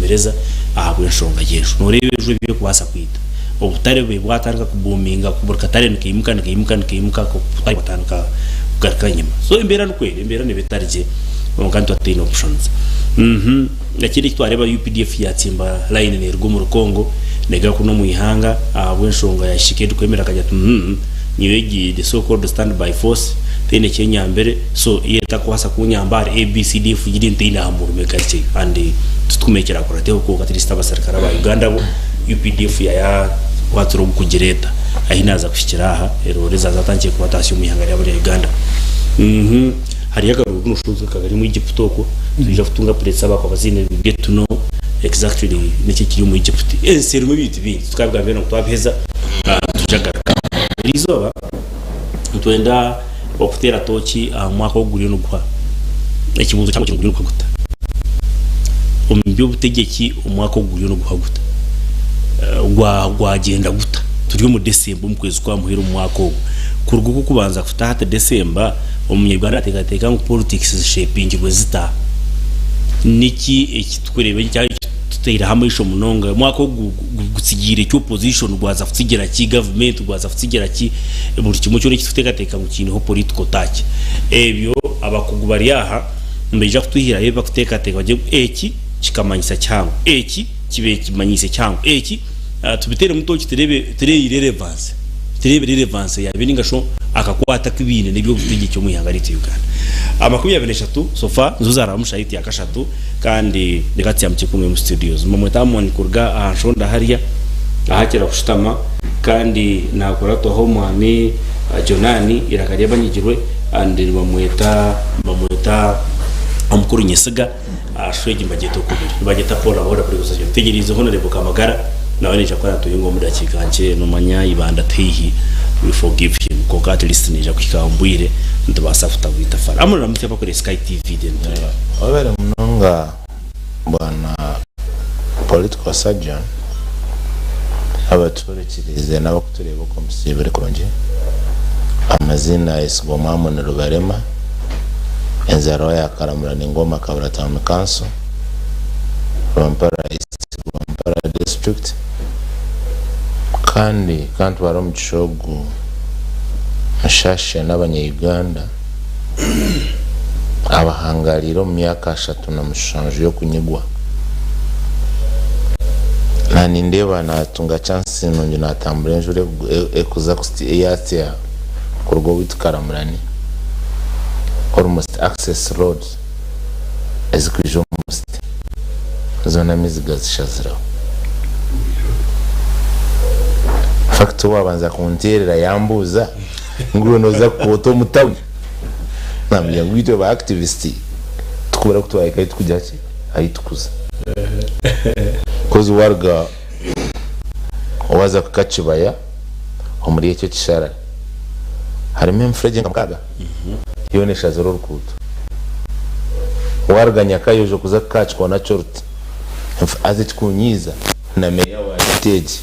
nibatushemereza ahabw'enshonga y'enju. Nooreeba enju ebi erikubaasa kwita. Obutare bube bwatandika kubuuminga, buri katare nikaimuka, nikaimuka, nikaimuka, obutare bwatandika kugaruka enyima. So embeera nikwo eri, embeera neeba etari gye kwonka nituba tutaine options. Ekindi eki twareeba UPDF yatsimba line neeruga omuri Congo neegaruka n'omu ihanga ahabw'enshonga ya Tshisekedi kwemera akagira ati nyowe egi the so called stand by force teine eki enyambire so yo etakubaasa kunyamba ahari ABCD F G D nteine aha murimo egarukyeyo and titukumanya ekirakurateho kwonka at least abaserukare aba Uganda bo UPDF yayakwatsire ogu kugireeta ahi naaza kuhikira aha eroore zaaza zatandikire kubatasya omu ihanga ryabo rya Uganda. Hariyo akaruuru noshuusha kari omu Egypt okwo twija kutunga updates abakuba baziine we get to know exactly niki ekiri omu Egypt. Ensi erimu ebintu bingi tukabigamba ngu twabiheza nitwija kugaruka. Eriizooba nitwenda okuteera tooki aha mwaka ogu guriyo niguhwa. Ekibuuzo kyange kiri ngu guriyo niguhwa guta? Omu by'obutegyeki omwaka ogu guriyo niguhwa guta? Gwagyenda guta? Turi omu December omu kwezi kwa muheru omu mwaka ogu. Kuruga oku okubanza kuta hati December, Omunyarwanda naateekateeka ngu politics zishepingirwe zita? Niki eki turikureeba eki tutaireho amaisho munonga? Omwaka ogu gutsigiire ki opposition, gwaza kutsigira ki gavumenti, gwaza kutsigira ki buri kimwe kyona eki turikuteekateeka ngu kiineho political touch? Ebyo abakugu bari aha nibaija kutwihirayo ebi barikuteekateeka bagire ngu eki kikamanyisa kihango, eki kibaire kimanyiise kihango, eki tubiteeremu tooki tureebe irrelevance. Tureebe relevance yabyo ninga shi akakwate aku biine n'eby'obutegyeki omu ihanga ryaitu Uganda. 23 so far nizo zaraba omu shaaha yaitu ya kashatu kandi reka tutyamukye kumwe omu studios. Nibamweta Amon kuruga aha nshonda hariya ahakira kushutama kandi nakuratwaho omwami Jonani eiraka rye banyigirwe and nibamweta nibamweta omukuru Nyesiga. Aha egi nibagyeta okubiri nibagyeta Paul Abahura Political Surgeon. Tutegyereize Honourable Kamagara nawe naija kuba natuhinga omu dakiika nkye nomanya Ibanda tuhaihi we forgive him kwonka at least naija kuhika omu bwire nitubaasa kutaho itafari. Amon ramutsya abakureba Sky TV then turebe. Webare munonga bwana Political Surgeon abatuhurikiriize n'abakutureeba oku omusiibire kurungi. Amaziina Ayesigwa Amon Rubarema. Enzaarwa ya Karamura Ningoma Kabura Town Council, Rwampara East Rwampara District kandi kantware omugisha ogu nshashe n'abanya Uganda abahangariire omu myaka 37 y'okunyigwa. Nanindeeba natunga chance nungi natambura enjura ekuza eyatsya kuruga owaitu Karamurani. Almost access road ezirikwija omu city zoona amaizi gazishazireho. Infact owabanza kunteerera yambuuza ngu iwe nooza kukoota omu town? Namugira ngu itwe ba activist tikubura ku twahika ahi turikugira ki? Ahi turikuza. Coz waruga waaza kuhika Kibaya omuri ekyo ekisharara harimu emifuregye nka mukaaga yoona eshazire oruguuto. Waruga Nyakayojo kuza kuhika aha kikoona ky'oruti haza ekikunyiiza na meeya wa Kiteegi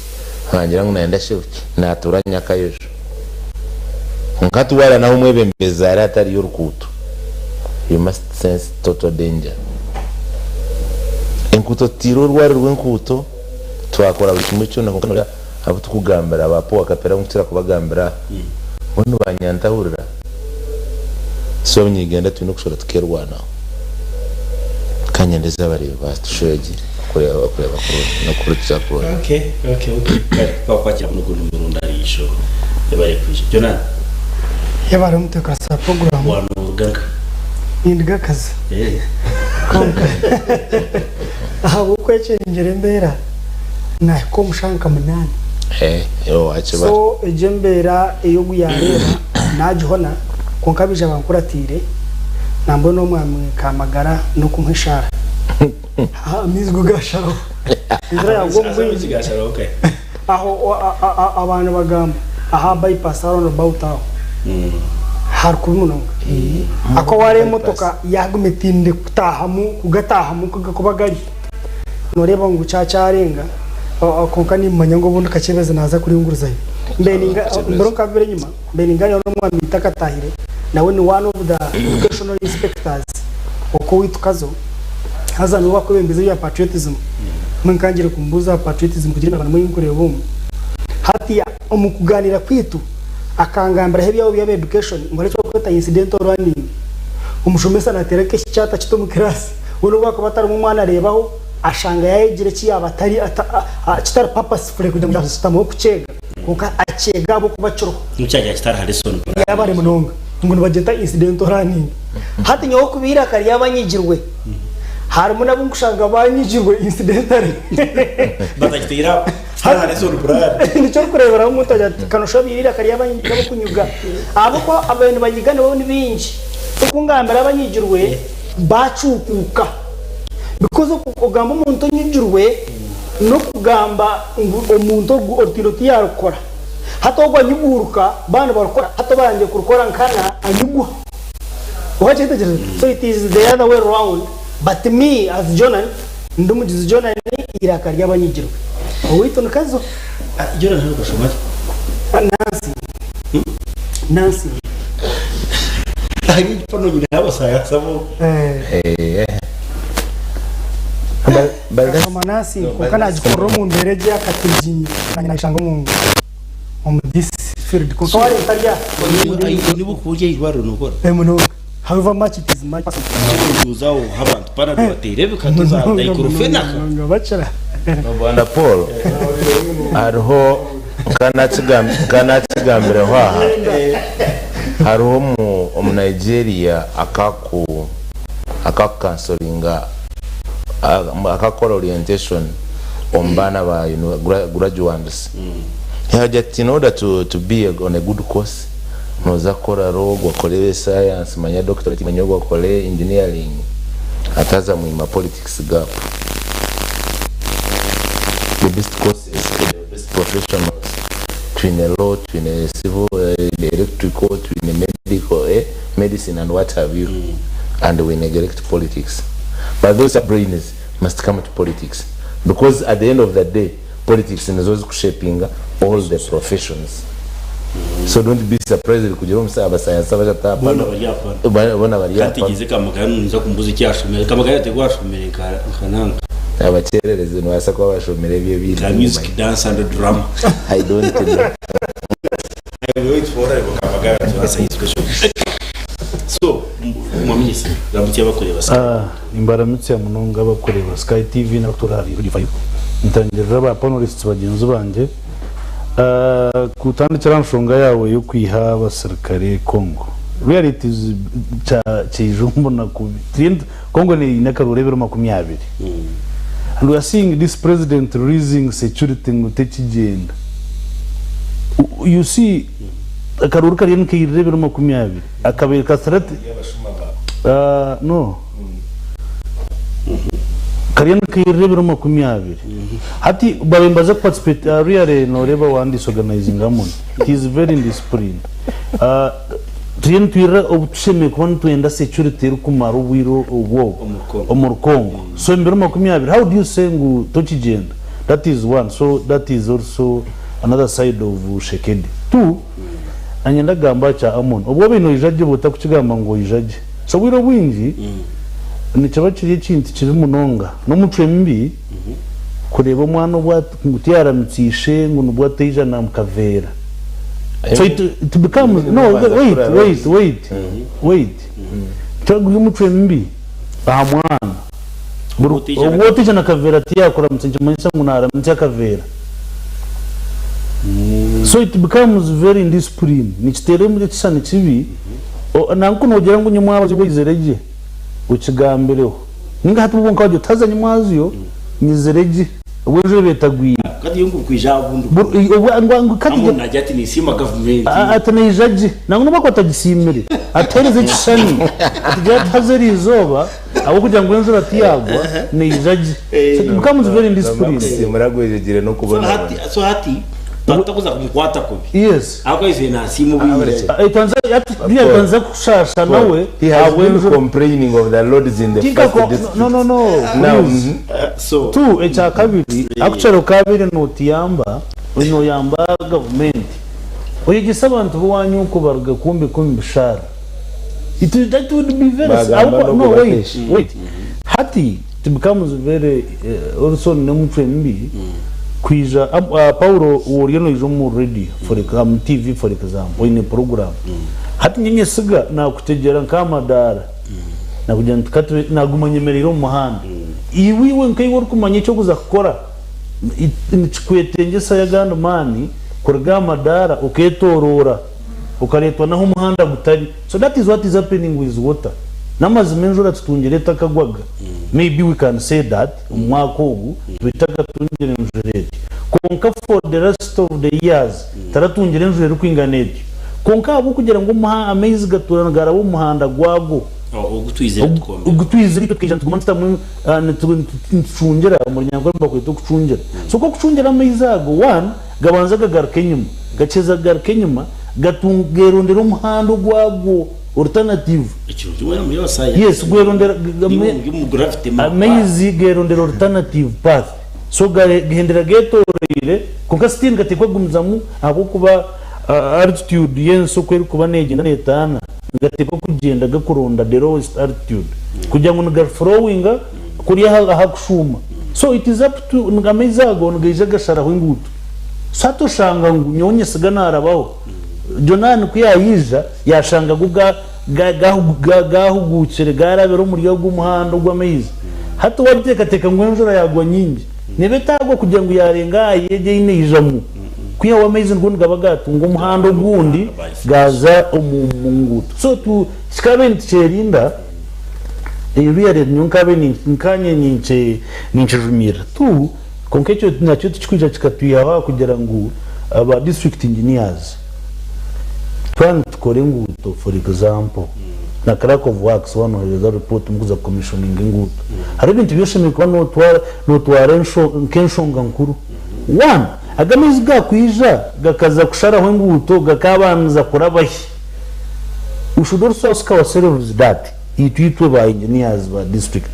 naagira ngu nayenda shift naatuura Nyakayojo. Kwonka hati wareeba n'ahu omwebembezi ari hatariyo oruguuto you must sense total danger. Enkuuto tutaire orwari rw'enkuuto twakora buri kimwe kyona kwonka noreeba abu turikugambira ba Paul Kapera abu nkukira kubagambira aha bo nibanyantahurira so abanyayuganda twine okushora tukerwanaho kanyendeze abareebi batushwegye okureeba kurungi nokuhurikiza kurungi. Okay, okay, okay. Kare twakwakira muno ogundi murundi aha riisho yebare kwija. Jonani. Yebare omuteekateesi wa puroguraamu. Wanoruga nka? Ninduga akazi. Eh. Kwonka ahabw'okwekyengyera embeera nahika omu shaaha nka munaana. So egyo embeera ei ogu yaareeba naagihona kwonka abaija bankuratiire nambwenu omwami Kamagara n'okumuha eshaara. Amaizi go gaasharaho. Enjura yaagwa omu bwingi. Aho abantu bagamba aha bypass aha round about aho hari kubi munonga. Ahakuba wareeba emotoka yaguma etindire kutahamu kugatahamu kugakuba gari noreeba ngu kyakyarenga kwonka nimanya ngu obundi Kakyebezi naza kuringurizayo. Mbere nka bibiri enyima mbaire ninganira n'omwami Ntakatahire nawe ni one of the educational inspectors okwo owaitu Kazo haza niwe akwebembeza ebya patriotism. Mbwenu nkangire kumubuuza aha patriotism kugira emirabanamu ei nkureeba omu. Hati omu kugaaniira kwaitu akangambiraho ebyabo byaba education ngu hariho eki barikweta incidental learning. Omushomesa naateera nk'ekikyata kiti omu kiraasi, we n'obu akuba atarimu omwana areebaho ashanga yaayegire eki yaaba atari kitari purposefully kugira ngu ashutamaho kukyega kwonka akyega ahabw'okuba kiriho. N'obu kyagira kitari ha lesson plan. Yaaba ari munonga ngu nibagyeta incidental learning. Hati nyowe kuba eiraka ry'abanyigirwe harimu n'abu nkushanga banyigirwe incidentally. Batakiteire aho kitari ha lesson plan. Nikyo orikureeberaho omuntu agira ati ka noshuba eiraka ry'abakunyiga ahabw'okuba ababaire nibanyiga nibo ni baingi. Okungambira abanyigirwe bacuukuuka because okugamba omuntu onyigirwe n'okugamba ngu omuntu ogu orutindo tiyarukora. Hati ogwo anyiguuruka baaba nibarukora hati obarangire kurukora nkana anyigwa. Wakyetegyereza? So it is the other way round but me as Jonan ndi omugizi Jonan eiraka ry'abanyigirwe. Owaitu ni Kazo. Jonan hati okashoma ki? Nursing. Nursing. Ahari ekifano nyineho abasayansi abo. Eh. Nkashoma nursing kwonka nagikorera omu mbeera egi ey'akategyinyi nanye nayeshanga omu omu this field kwonka wareeba otari aha. Niba okuba ori ahairwariro nokora? Eh munonga. However much it is my personal. Obuuza aho abantu panado bateera ebikatu za diclofenac. Munonga bakira. Bwana Paul, hariho nka nakigambireho aha, hariho omu Nigeria akaku akakukansoringa akakukora orientation omu baana ba graduands. Yagira ati in order to be on a good course, noza kukora law, okore science, manya doctorate, manya okore engineering, ataza mwima politics gap. The best courses, the best professionals, twine law, twine civil, electrical, twine medical, medicine and what have you, and we neglect politics. But those brains must come to politics because at the end of the day, politics nizo zikushapinga all the professions. So don't be surprised kugira omusa abasayansi abashatu aha Boona bari aha pano. Boona bari aha Kandi pano. tegyeze Kamagaya ninza kumubuuza eki yashomire. Kamagaya tegwe ashomire nka nka nanka. Abakyererezi nibabaasa kuba bashomire ebyo ebindi Nka music, dance and drama. I don't know. I will wait for Honorable Kamagaya to answer his question. So, mwamenyese, ramutse abakureba Sky. Nimbaramutsya munonga abakureba Sky TV n'abakutura ahari Radio 5. Ntangirira aba panelists bagyenzi bangye. Kutandikira aha nshonga yaawe y'okwiha abasirikare Congo. Really it is kyaija omu bunaku Congo eine akaruuru ebiro 20 and we are seeing this president releasing security ngu tekigyenda. You see akaruuru kariyo nikairira ebiro 20 akabaire ka threat no kariyo nikairira ebiro 20 hati babaire nibaza ku participate really noreeba wa disorganizing Amon he is very indisciplined turiyo nitwirira obu tushemereire kuba nitwenda security erikumara obwire obwo omuri Congo so ebiro 20 how do you say ngu tokigyenda that is one so that is also another side of Shekedi two nanye ndagamba aha kya Amon obu obaire noija gye oba otakukigamba ngu oija gye so obwire obwingi nikiba kiri ekintu kibi munonga n'omucwe mubi kureeba omwana obu ngu tiyaramutsa ishe ngu nibwo ataija na mukaveera so it, it becomes no wait wait wait wait kiba guri omucwe mubi aha mwana obu otaija na kaveera tiyakuramutsa nikimanyisa ngu naramutsya akaveera so it becomes very indiscipline nikiteera ekishushani kibi nangwa ku nogira ngu nyimwabazi oizire gye okigambireho ninga hati bwo nkagira oti haza nyimwazyo nyizire gye obwo enjura eba etagwire. Kati yo ngu kwija aha bundi Amon nagira ati ninsiima gavumenti. Ati naija gye nangwa nobu akuba atagisiimire atuhereze ekishushani atugira ati haza eri izooba ahabw'okugira ngu enjura tiyagwa naija gye so it becomes very indisciplined. Kusiimura agwejegire n'okubonabona. So hati tutakuza kumukwata kubi. Yes. Ahabw'okuba aizire nasiima obwire. Yatanze kushasha nawe He has been complaining of the lords in the first district. No, no, no. Now, Please. So, Two, ekyakabiri, akukyaro kabaire notuyamba, noyamba gavumenti, oyegyese abantu b'owanyu okubaruga kwombeka omu bishaara. It, that would be very... Bagamba No, wait, n'okubatesha. wait. Hati, It becomes very also n'emicwe mibi kwija Paulo oriyo noija omu radio for omu TV for example oine program hati nyenyesiga nakutegyera nk'ahamadaara nakugira nti katube naguma nyemereire omu muhanda iwe iwe nkaiwe orikumanya eki orikuza kukora nikikwetengyesa agandi maani kuruga aha madaara oketoroora okareetwa n'ahu omuhanda gutari so that is what is happening with water n'amazima enjura tutungire etakagwaga maybe we can say that omu mwaka ogu tube tutakatungire enjura etyo kwonka for the rest of the years taratungire enjura erikwingana etyo kwonka ahabw'okugira ngu amaizi gatuura nigaraba omu muhanda gwago Ogu twizire tukombeka. Ogu twizire itwe tukaija nituguma nitutamu nitucungira omu Runyankore nibakweta okucungira so ku okucungira amaizi ago one gabanza gagaruka enyima, gakiheza kugaruka enyima gerondera omuhanda ogwagwo, alternative. Ekirungi mwena muri aba science. Yes, gwerondera Nimwe muri omu gravity map. Amaizi gerondera alternative path. So gahendera getoroire kwonka still nigateekwa kugumizamu ahabw'okuba altitude y'ensi oku erikuba negyenda netaana, nigateekwa kugyenda gakuronda the lowest altitude kugira ngu niga flowinga kuriya ahakushuuma. So it is up to amaizi ago nigaija gasharaho enguuto. So hati oshanga ngu nyowe nyesiga narabaho, Jonani ku yaija yashanga go gahuguukire garabire omuri ogwo muhanda ogw'amaizi. Hati wagiteekateeka ngu enjura yagwa nyingi, neeba etagwa kugira ngu yarenga aha yegi ei neijamu, kwihaho amaizi nigo nigaba gatunga omuhanda ogundi gaaza omu nguuto. So kikabaire nitukyerinda really nyowe nkabaire nkanye ninkijumirira. Tu Kwonka ekyo nakyo tikikwija kikatwihaho aha kugira ngu aba district engineers twaba nitukora enguuto for example na clerk of works waaba nohereza report mukuza ku commissioninga enguuto hariho ebintu ebi oshemereire kuba notwara notwara nk'enshonga nkuru. One, aga amaizi gakwija gakaza kusharaho enguuto gakabanza kuraba hi? We should also ask ourselves that. Itwe itwe ba engineers ba district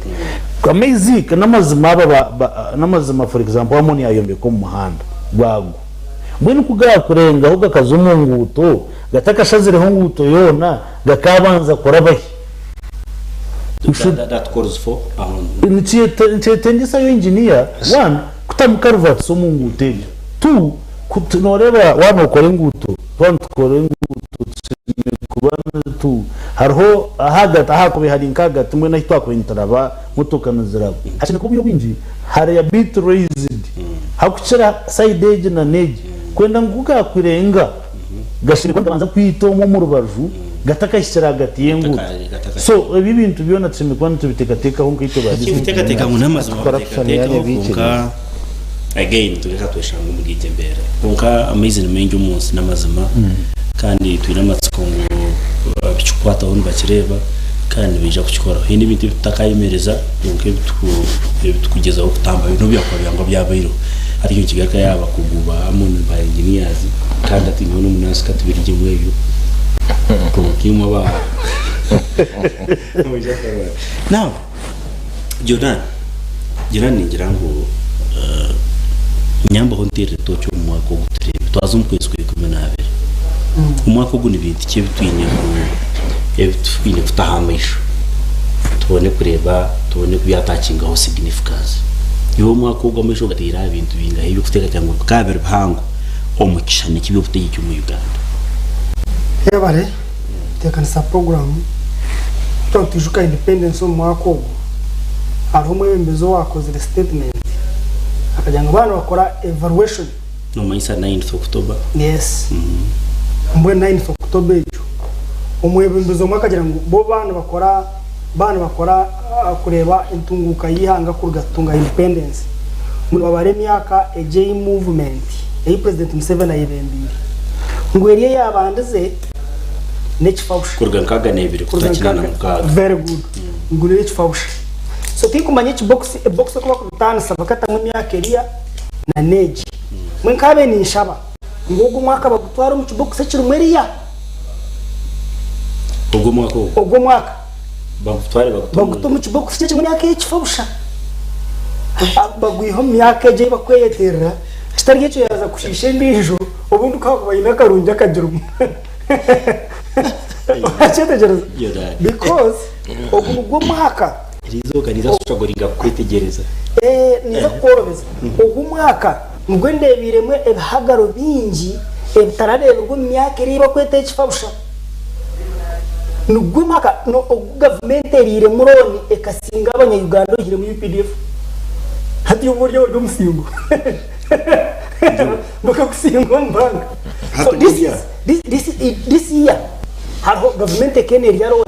amaizi n'amazima aba ba, ba, n'amazima for example Amoni yayombeka omu muhanda gwagwo mbwenu ku gakurengaho gakaza omu nguuto gatakashazireho nguuto yoona gakabanza kuraba hi? We should That, that calls for aho nikyetengyesa yo engineer one kutamu culverts omu nguuto egyo two kut, noreeba waaba nokora enguuto twaba nitukora enguuto tushemereire kuba nitu Hariho ahagati ahakubaire hari nk'ahagati mbwenu ahu twakubaire nituraba motoka niziraba. Hakine kuba obwire obwingi hari a bit raised hakukira side egi na n'egi kwenda ngu kugakurenga gashemereire kuba nigabanza kwita omwe omu rubaju gatakahikire ahagati y'enguuto. So ebi ebintu byona tushemereire kuba nitubiteekateekaho nkaitwe ba district Nteekateeka ngu n'amazima Corruption yaaba bateekateekaho ebiikirize. kwonka again tureka tweshanga omuri egyo embeera. Kwonka amaizi ni maingi omu nsi n'amazima kandi twine amatsiko ngu abikikukwataho nibakireeba kandi nibaija kukikoraho. Haine ebintu ebi tutakayemereza kwonka ebi turikugyezaho kutamba n'obu byakuba byangwa byabaireho. Hati ekyo nikigaruka aha bakugu ba Amon ba engineers kandi hati nyowe n'omunansi katubirigyemu ebyo kwonka imwe aba Now Jordan, Jordan ningira ngu nyambaho nteerire tooki omu mwaka ogu tureebe. Twaza omu kwezi kwa ikumi n'abiri. Omwaka ogu ni bintu ki ebi twine ku ebi twine kutaho amaisho tubone kureeba tubone ku byatakingaho significance. Iwe omwaka ogu amaisho ogateire aha bintu bingahi ebirikuteekateeka ngu bikaba biri bihango omu kishushani ky'eby'obutegyeki omu Uganda? Yebare kuteekanisa puroguraamu. Twaba nitwijuka independence omu mwaka ogwo, hariho omwebembezi owaakozire statement akagira ngu baaba nibakora evaluation. Nomanyisa ninth October? Yes. Mbwenu ninth October egyo, omwebembezi omwe akagira ngu bo baaba nibakora baaba nibakora kureeba entunguuka y'eihanga kuruga tutunga independence, ngu nibabara emyaka egyo ei movement ei President Museveni ayebembeire ngu eri eyaabandize n'ekifabusha. Kuruga nkaaga n'ebiri kuta kinaana mukaaga. Very good. Ngu n'ekifabusha. So tinkumanya eki box, ebox oku bakubitaanisa bakatamu emyaka eriya na n'egi. Mbwenu nkaabaire ninshaba ngu ogu omwaka bagutware omu kibokisi ekirimu eriya. Ogwo omwaka ogwo? Ogwo omwaka. Bagutware bagute omu. Bagute omu kibokisi ekirimu emyaka ey'ekifabusha. Bagwihe omu myaka egyo ei bakweyeterera. Kitari ekyo yaaza kushiisha endiijo, obundi ku haakuba haine akarungi akagirimu. Orakyetegyereza? Because ogu nigwo mwaka. Eriizooka ninza kushogoringa kukwetegyereza. Eeh ninza kukworobeza. Ogu omwaka nigwo ndeebiiremu ebihagaro bingi ebitarareebirwe omu myaka eri ei barikweta ekifa busha. Nigwo mwaka ogu gavumenti eriiremu looni ekasinga abanya-Uganda oihiremu UPDF. Hati obu ori ori omusingo bakakusinga omu banka. So this is this this year hariho gavumenti ekaba nerya looni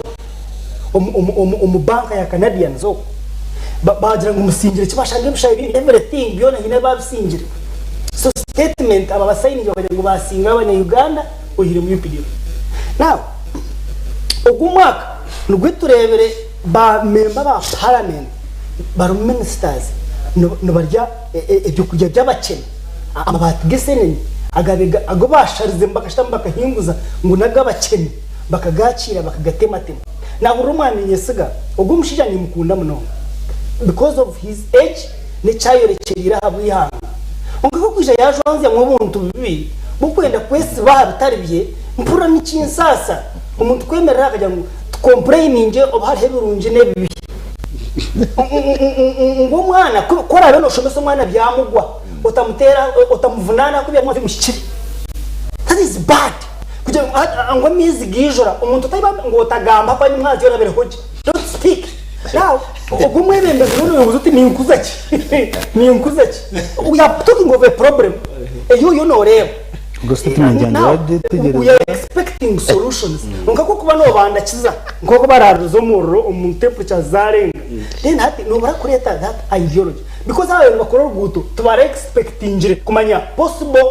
omu banka ya Canadians okwo bagira ngu musingire ki bashanga ebishayi biri everything byona hiine ababisingire. So statement aba basayiningi bakagira ngu basinga abanya Uganda oihiremu UPDF. Now ogu omwaka nigwo tureebire ba memba ba parliament barimu ministers nibarya ebyokurya by'abakyene, amabaati g'esenene agu basharizemu bakashutamu bakahinguza ngu n'ag'abakyene bakagakiira bakagatematema. Nahurira omwami Nyesiga, ogu omushaija nimukunda munonga because of his age n'ekyayorekyereire ahabw'eihanga. Kwonka ku akwija yaajwanzyamu obuntu bubi bw'okwenda kwesiba aha bitari bye, mpurira nikinsaasa. Omuntu kwemerera akagira ngu tukompureyininge oba hariho ebirungi n'ebibi. Ngu omwana ku oraabe nooshomesa omwana byamugwa, otamuteera, otamuvunaana ahakuba ebi bimuhikire. That is bad. Kugira ngu ngu amaizi gaijura, omuntu otaiba ngu otagamba ahakuba nyimwazyo orabireho gye. Don't speak. Now, ogwo omwebembezi mbwenu oyebuuza oti ninkuza ki? Ninkuza ki? We are talking of a problem ei oriyo nooreeba. Ubwo statement yanjye Now, wagyetegereza? we are expecting solutions. Kwonka ku orikuba noobandakiza nk'oku baraaririza omuriro omu temperature zaarenga, then hati noobura kureeta that ideology. Because aba nibakora oruguuto tibara expectingire kumanya possible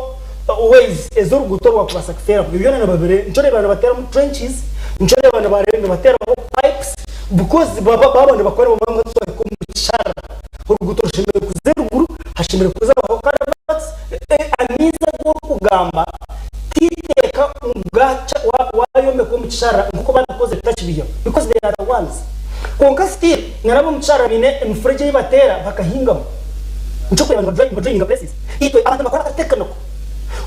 ways ezi oruguuto rwakubaasa kufeeramu. Ebyo byona nibabire, nikyo oreeba nibateeramu trenches, nikyo oreeba nibateeraho pipes, Because baba baba nibakora nibamanya ngu twahika omu kishara oruguuto rushemereire kuza eruguru hashemereire kuzaho culverts amaizi agu orikugamba titeeka ngu gaakya wayombeka omu kishara nkoku babikozire tutakibihaho because they are the ones kwonka still naraba omu kishara baine emifuregye ei bateera bakahingamu nikyo orikureeba niba joininga places itwe abantu nibakora technical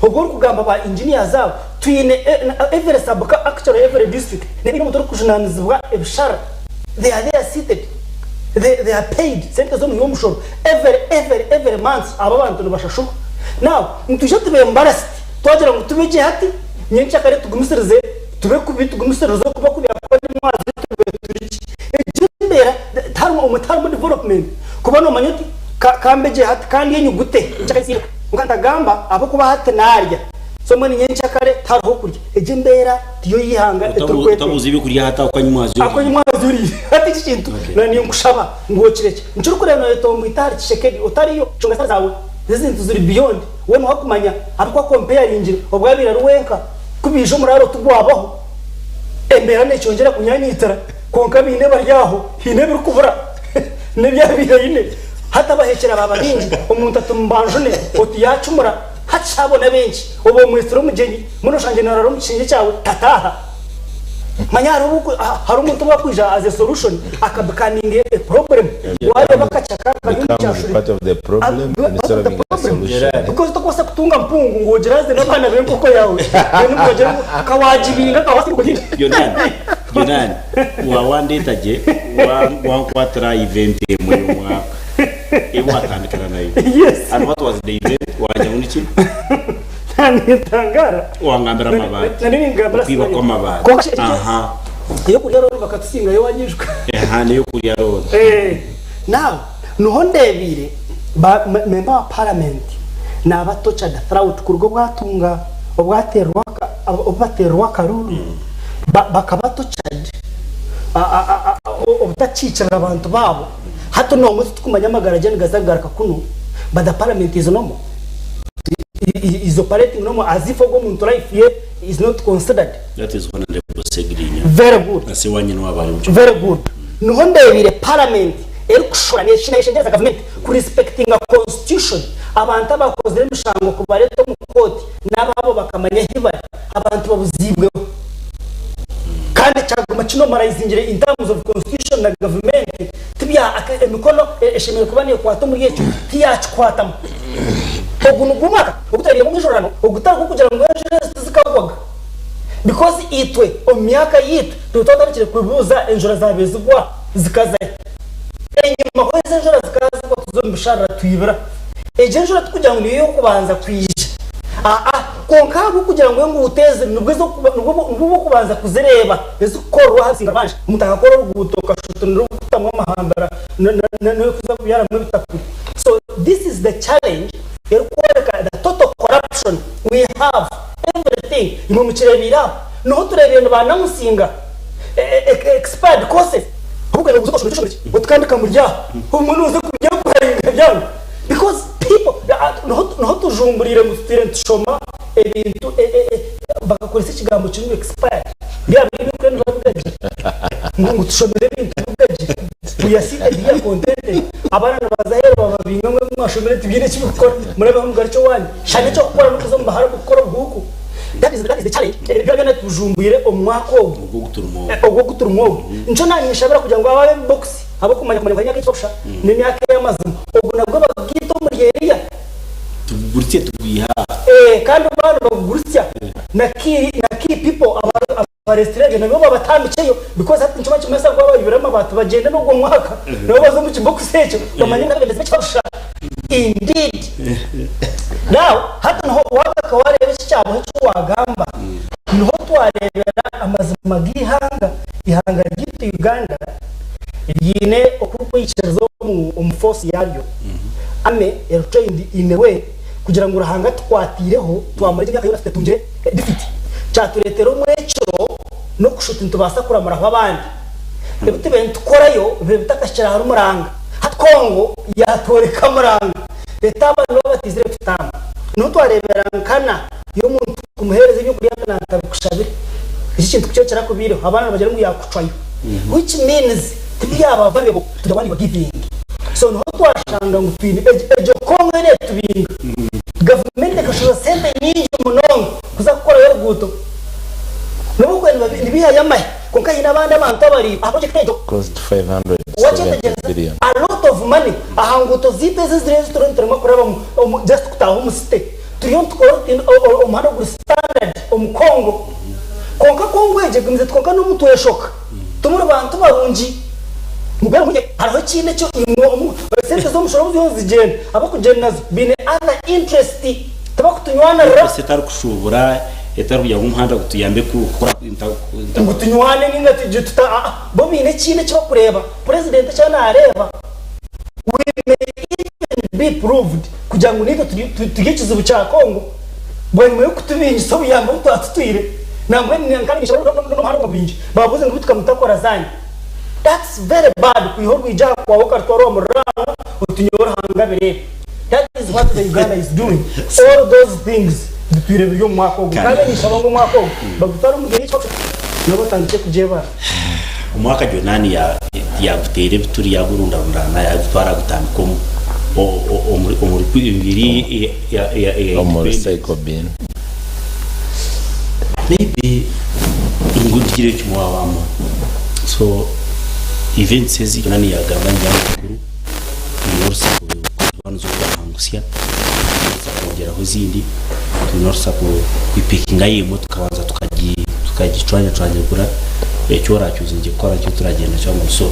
obwo orikugamba ba engineers abo Twine every sub actually every district neine omuntu orikujunanizibwa ebishara they are there seated they, they are paid sente z'omuhi w'omushoro every every every month abo abantu nibashashurwa now nitwija tube embarrassed twagira ngu tube gye hati nyenkyakare tugumisirize tube kubi tugumisirize okuba kubi ahakuba nimwazi tube turi gye egyo embeera tiharimu omwe tiharimu development kuba nomanya oti kambe gye hati kandi enyugute nyenkyakare nka ntagamba ahabw'okuba hati narya So mbwenu nyenkyakare tihariho kurya. Egyo embeera tiyo y'eihanga eturikwetenga. Otabuuza ebyokurya hati aho kanyimwazi oriire. Ako nyimwazi oriire. Hati eki kintu na ninkushaba ngu okirekye. Nikyo orikureeba noyetomboita ahari Tshisekedi otariyo. Nshonga zitari zaawe. Ezi zintu ziri beyond. We noha kumanya ahabw'okuba comparingire obu abaire ari wenka ku baija omuraaro tigwabaho. Embeera nekyongyera kunyanyitira kwonka baine bari aho haine ebirikubura n'ebi abaire aine. Hati abahekyera baaba baingi omuntu ati mbanjune oti yacumura. Hati shi abo n'abenki? Oba omwetsire omugyenyi, mbwenu oshangire naaraara omu kishengye kyawe, tataaha. Manya hariho obu hariho omuntu obu akwija as a solution aka becoming a problem. Waareeba akacaka kari omu Becomes kyashuri, part of the problem part instead of of the being a problem. solution. Because tokubaasa kutunga mpungu ngu ogiraze n'abaana b'enkoko yaawe. Then ngu ogire ngu ka waagibinga ka waasiga Yonaani, Yonaani, waawandeeta gye, wa- wankwatira aha event emwe y'omwaka. Ei watandikira nayo. Yes. And what was the event? Wagira ngu niki? Nintangara. Wangambira amabaati. Nari ningambira Okwiba Sinai. kw'amabaati. Kwonka shi- Aha. Eyokurya rooni bakatusingayo wanyijuka. Aha, n'eyokurya rooni. Eh, now niho ndeebiire ba me- member wa parliament naaba tortured throughout kuruga obu atunga obu ateerwa aka- obu bateerwa akaruuru ba- bakaba tortured a- a- a- a- obutakiikirira abantu baabo. Hati n'omwe titukumanya amagara gye nigaza kugaruka kunu but the parliament is normal is operating normal as if ogwo omuntu life ye is not considered. That is Honourable Ssegirinya. Very good. Na Ssewanyana waaba ari omu Very good. Niho ndeebiire parliament erikushora neyeshengyereza gavumenti ku respectinga constitution abantu abakozire emishango kubareeta omu kooti n'abaabo bakamanya ahi bari abantu babuziibweho. Kandi kyaguma kinomarizingire in terms of constitution na gavumenti tibya emikono eshemereire kuba nekwata omuri ekyo tiyakikwatamu. Ogu nigwo mwaka ogu twareebiremu omwijurano ogutari gw'okugira ngu enjura ezi tizikagwaga because itwe omu myaka yaitu tube twatandikire kwebuuza enjura zabaire zigwa zikazahi. Ezi enjura zikaba zigwa tuza omu bisharara twibira. Egyo enjura tikugira ngu niyo y'okubanza kwija. Aa, kwonka ahabw'okugira ngu enguuto ezi nibwo ez'okuba nibwo nibwo bw'okubanza kuzireeba ezikukorwa aha bisinga banja. Omuntu akakora oruguuto okashusha oti nirw'okutamu amahambira na na na n'okuza kubyaramu ebitakuri. So this is the challenge erikworeka the total corruption we have everything. Imwe mukireebeire aho. Niho tureebire nibaanamusinga expired courses. Ahobwe nobuza oshome eki oshomire otukandika muri aho obumwe noza kubya applyinga byanga because people niho niho tujumburiire ngu tutwire nitushoma ebintu bakakoresa ekigambo kimwe expired byaba biri ebyokurya nibabigagye ngu ngu tushomire ebintu bigagye we are seated here contented abaana nibaza aheeru bababinga ngu ebi mwashomire tibiine eki birikukora murabeho mugarukye owanyu shana ekyokukora nokuza omu baharabu kukora obuhuuku that is that is the challenge ebyo byona tujumbwire omu mwaka ogu. Ogwo ogu turimu ogu. Ogwo ogu turimu ogu. Nikyo naaninshabira kugira ngu abo ab'ebibokisi ab'okumanya kumanya ngu hariho emyaka ey'ekitosha n'emyaka ey'amazima, ogu nagwo bagugaite omuri eriya. Tuguguritsye tugwihe aha. Kandi baaba nibagugurutsya na key na key people abaresire ebyo nabo babatambikyeyo because hati nikyo bakimanyisa ngu abaibire amabaati bagyende n'ogwo mwaka nabo baze omu kibokisi ekyo bamanye ngu abeebembezi b'ekitosha indeed. Now hati niho waagaruka waareeba eki kyabaho eki waagamba. Niho twareebera amazima g'eihanga. Eihanga ryaitu Uganda ryiine okurikwikiriza omu force yaryo. Army eri trained in a way kugira ngu Ruhanga atukwatiireho twamara egi emyaka yoona tutetungire defeat. Kyatureetera omwekiro n'okushusha oti nitubaasa kuramuraho abandi. Ebi tubaire nitukorayo bibe bitakahikire ahari muranga. Hati Congo yatworeka muranga. Reero abandi baaba bataizire kututamba. Niho twareebera nkana y'omuntu kumuheereza ebyokurya ati naatabikushabire. Eki ekintu ku kirakubiireho, abaana nibagira ngu yaakucwayo. Which means tibyaba valuable to the one you are giving. So niho twashanga ngu twine egyo Congo eriyo etubinga. Gavumenti ekashoza sente nyingi munonga kuza kukorayo oruguuto. N'obu okuba nibihayo amahe, kwonka haine abandi abantu abari aha project egyo. Cost 570 Wakyetegyereza? billion. A lot of money aha nguuto zaitu ezi eziriyo ezi turiyo nituremwa kurabamu omu just kutaaha omu city. Turiyo nitukora omuhanda oguri standard omu Congo. Kwonka Congo egyo egumize eti kwonka n'omu tweshoka timuri bantu barungi. Mugwere murye. Hariho ekindi eki imwe omu sente z'omushoro obu ziriyo nizigyenda, abarikugyenda nazo baine other interest tibakutunywanirira. Interest etarikushuubura, etarikugira ngu omuhanda gutuyambe kukora. Ngu tunywane ninga tugire tuta aa bo baine ekindi eki bakureeba. President eki ariyo naareeba we may even be proved kugira ngu naitwe turi ekizibu kya Congo bwanyima y'okutubingisa obuyambi obu twatutwire nambwenu n'omuhanda gwabingi babuuze ngu bitu kamutakora zanyu that's very bad kwiha orwigi aha kwawe okarutwara owa muriraanwa oti nyowe Ruhanga abireebe that is what the Uganda is doing all those things bitwire biri omu mwaka ogu kandi ninshaba ngu omwaka ogu bagutware omu geri nabo batandikye kugyebara. Omwaka Jonani yaaguteera ebituri yaagurundarundaana yaagutwara agutambika omu omuri bibiri ya Omu independence. recycle bin. Maybe ngu ngire kimwe wabamu so events ezi Jonani yaagamba ngu nkuru twine orusa kuba nizo twahangusya twine orusa kwongyeraho ezindi twine orusa kupikinga emwe tukabanza tukagicwanyacwanyagura eki orakyuzingye kukora nikyo turagyenda kyangwa so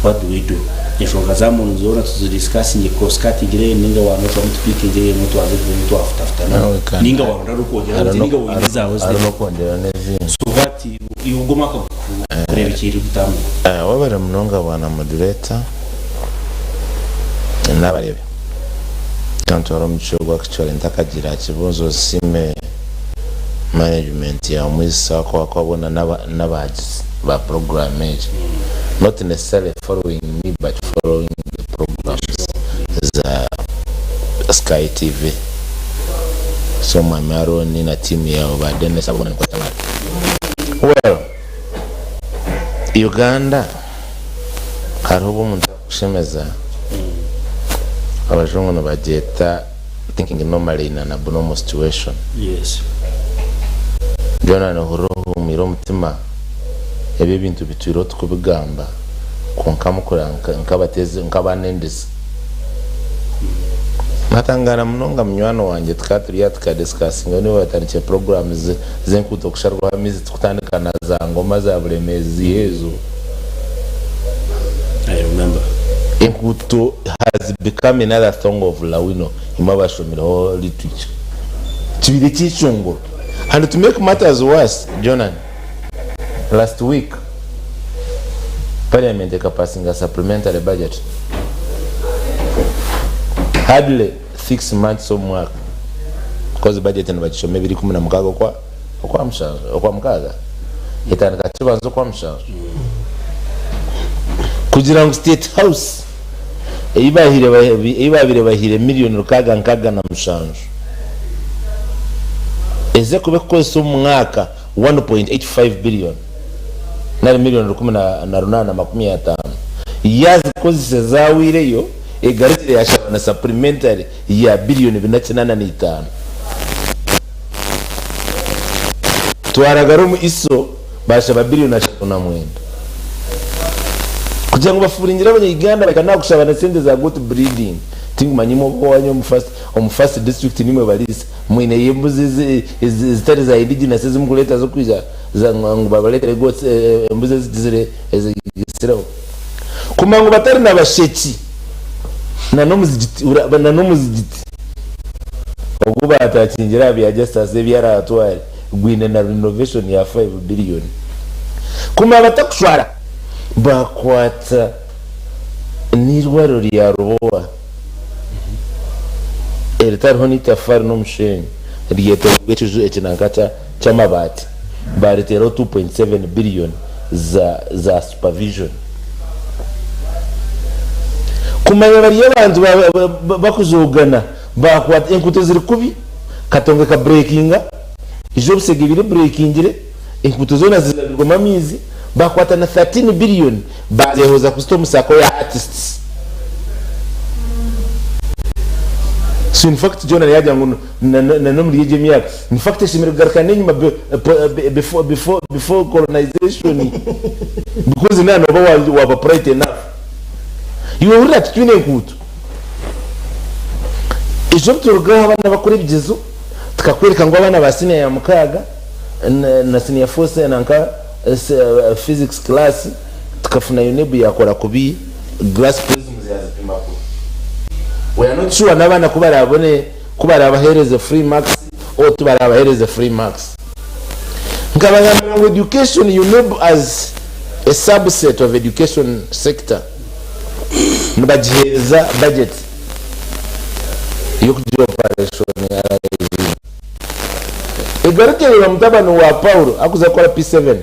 what do we do enshonga za muntu zoona tuzidisikasinge cross cutting ninga waaba tupikingye emwe twaza ebimwe twafutafutana Now we can ninga waronda orikwongyeraho hariho ninga woine ezaawe hariho n'okwongyeraho n'ezindi. So what iwe ogwo omwaka gukureebekiire guta ngu. Webare munonga bwana moderator nabareebe kantware omugisha ogu actually ntakagira kibuuzo nsiime management ya Omwisa ahabw'okuba boona nabahagizi ba program egi not necessarily following me but following the programs za Sky TV so mwami Aaron na team yawe ba Dennis abo boona nimukwata amaani well Uganda Hariho obu omuntu arikukushemeza, abajungu nibagyeta thinking normally in an abnormal situation. Byona nohurira ohuumwire omutima, ebi ebintu bitwireho tikubigamba kwonka mukureba nk'abanendizi. Nkatangaara munonga munywani wangye tukaba turi aha tukadisikasinga nibo batandikire puroguramu z'enkuuto kusharwaho amaizi tukutandika na za ngoma za Buremeezi ezo. I remember. Enguuto has become another thong of Lawino imwe abashomireho literature. Kibaire ekyeshongoro. And to make matters worse, Jonan, last week parliament ekapasinga supplementary budget hardly 6 months omu mwaka because budget nibagishoma 2016 okwa mushanju, okwa mukaaga, etandika kibanza okwa mushanju, kugira ngu State House ei babaire bahaire miliyoni 667 eze kuba ekukozesa omu mwaka 1.85 billion nari miliyoni 1850, yazikozesa zawireyo, egarukire yashaba na supplementary ya biliyoni 485. Twaragara omu ISO, bashaba biliyoni 39 kugira ngu bafuringire Abanya-Uganda bahika n'aha kushaba na sente za goat breeding. Tinkumanya imwe oba owanyu omu first district nimwe bariisa, mwineyo embuzi ezitari za indigenous ezimukureeta z'okwija ngu babareetere goats, embuzi ezigizire ezigisireho kumanya ngu batari na basheki na n'omuzigiti ogu batakingire aha bya Justus ebi araatware gwine na renovation ya 5 billion. Kumanya batakushwara bakwata n'eirwariro rya Rubowa eritariho n'eitafaari n'omushenyi, ryetooroirwe ekiju ekinanka ky'amabaati, baariteeraho 2.7 billion za supervision. Kumanya bari abantu bakujoogana, bakwata enkuuto ziri kubi, Katonga ekabureekinga, ija obusega ebiri ebureekingire, enkuuto zoona zirabirwemu amaizi, bakwata na 13 billion bazeehoza kuzita omu sacco ya artists. So in fact Jonah yaagira ngu na n'omuri egi emyaka, in fact eshemereire kugaruka n'enyima before before before colonization because naaba nooba waaba polite enough. Iwe hurira titwine enkuuto. Ejo obu turugaho abaana bakora ebigyezo, tukakworeka ngu abaana ba siniya ya mukaaga na siniya four nanka physics class, tukafuna UNEB yakora kubi, glass prisms yazipima kubi. We are not sure n'abaana ku baraabone ku baraabaheereze free marks or tibarabaheereze free marks. Nkabagambira ngu education, UNEB as a subset of education sector, nibagiheereza budget y'okugira operationalizinga. Egaruka ereeba mutabani wa Paulo akuza kukora P7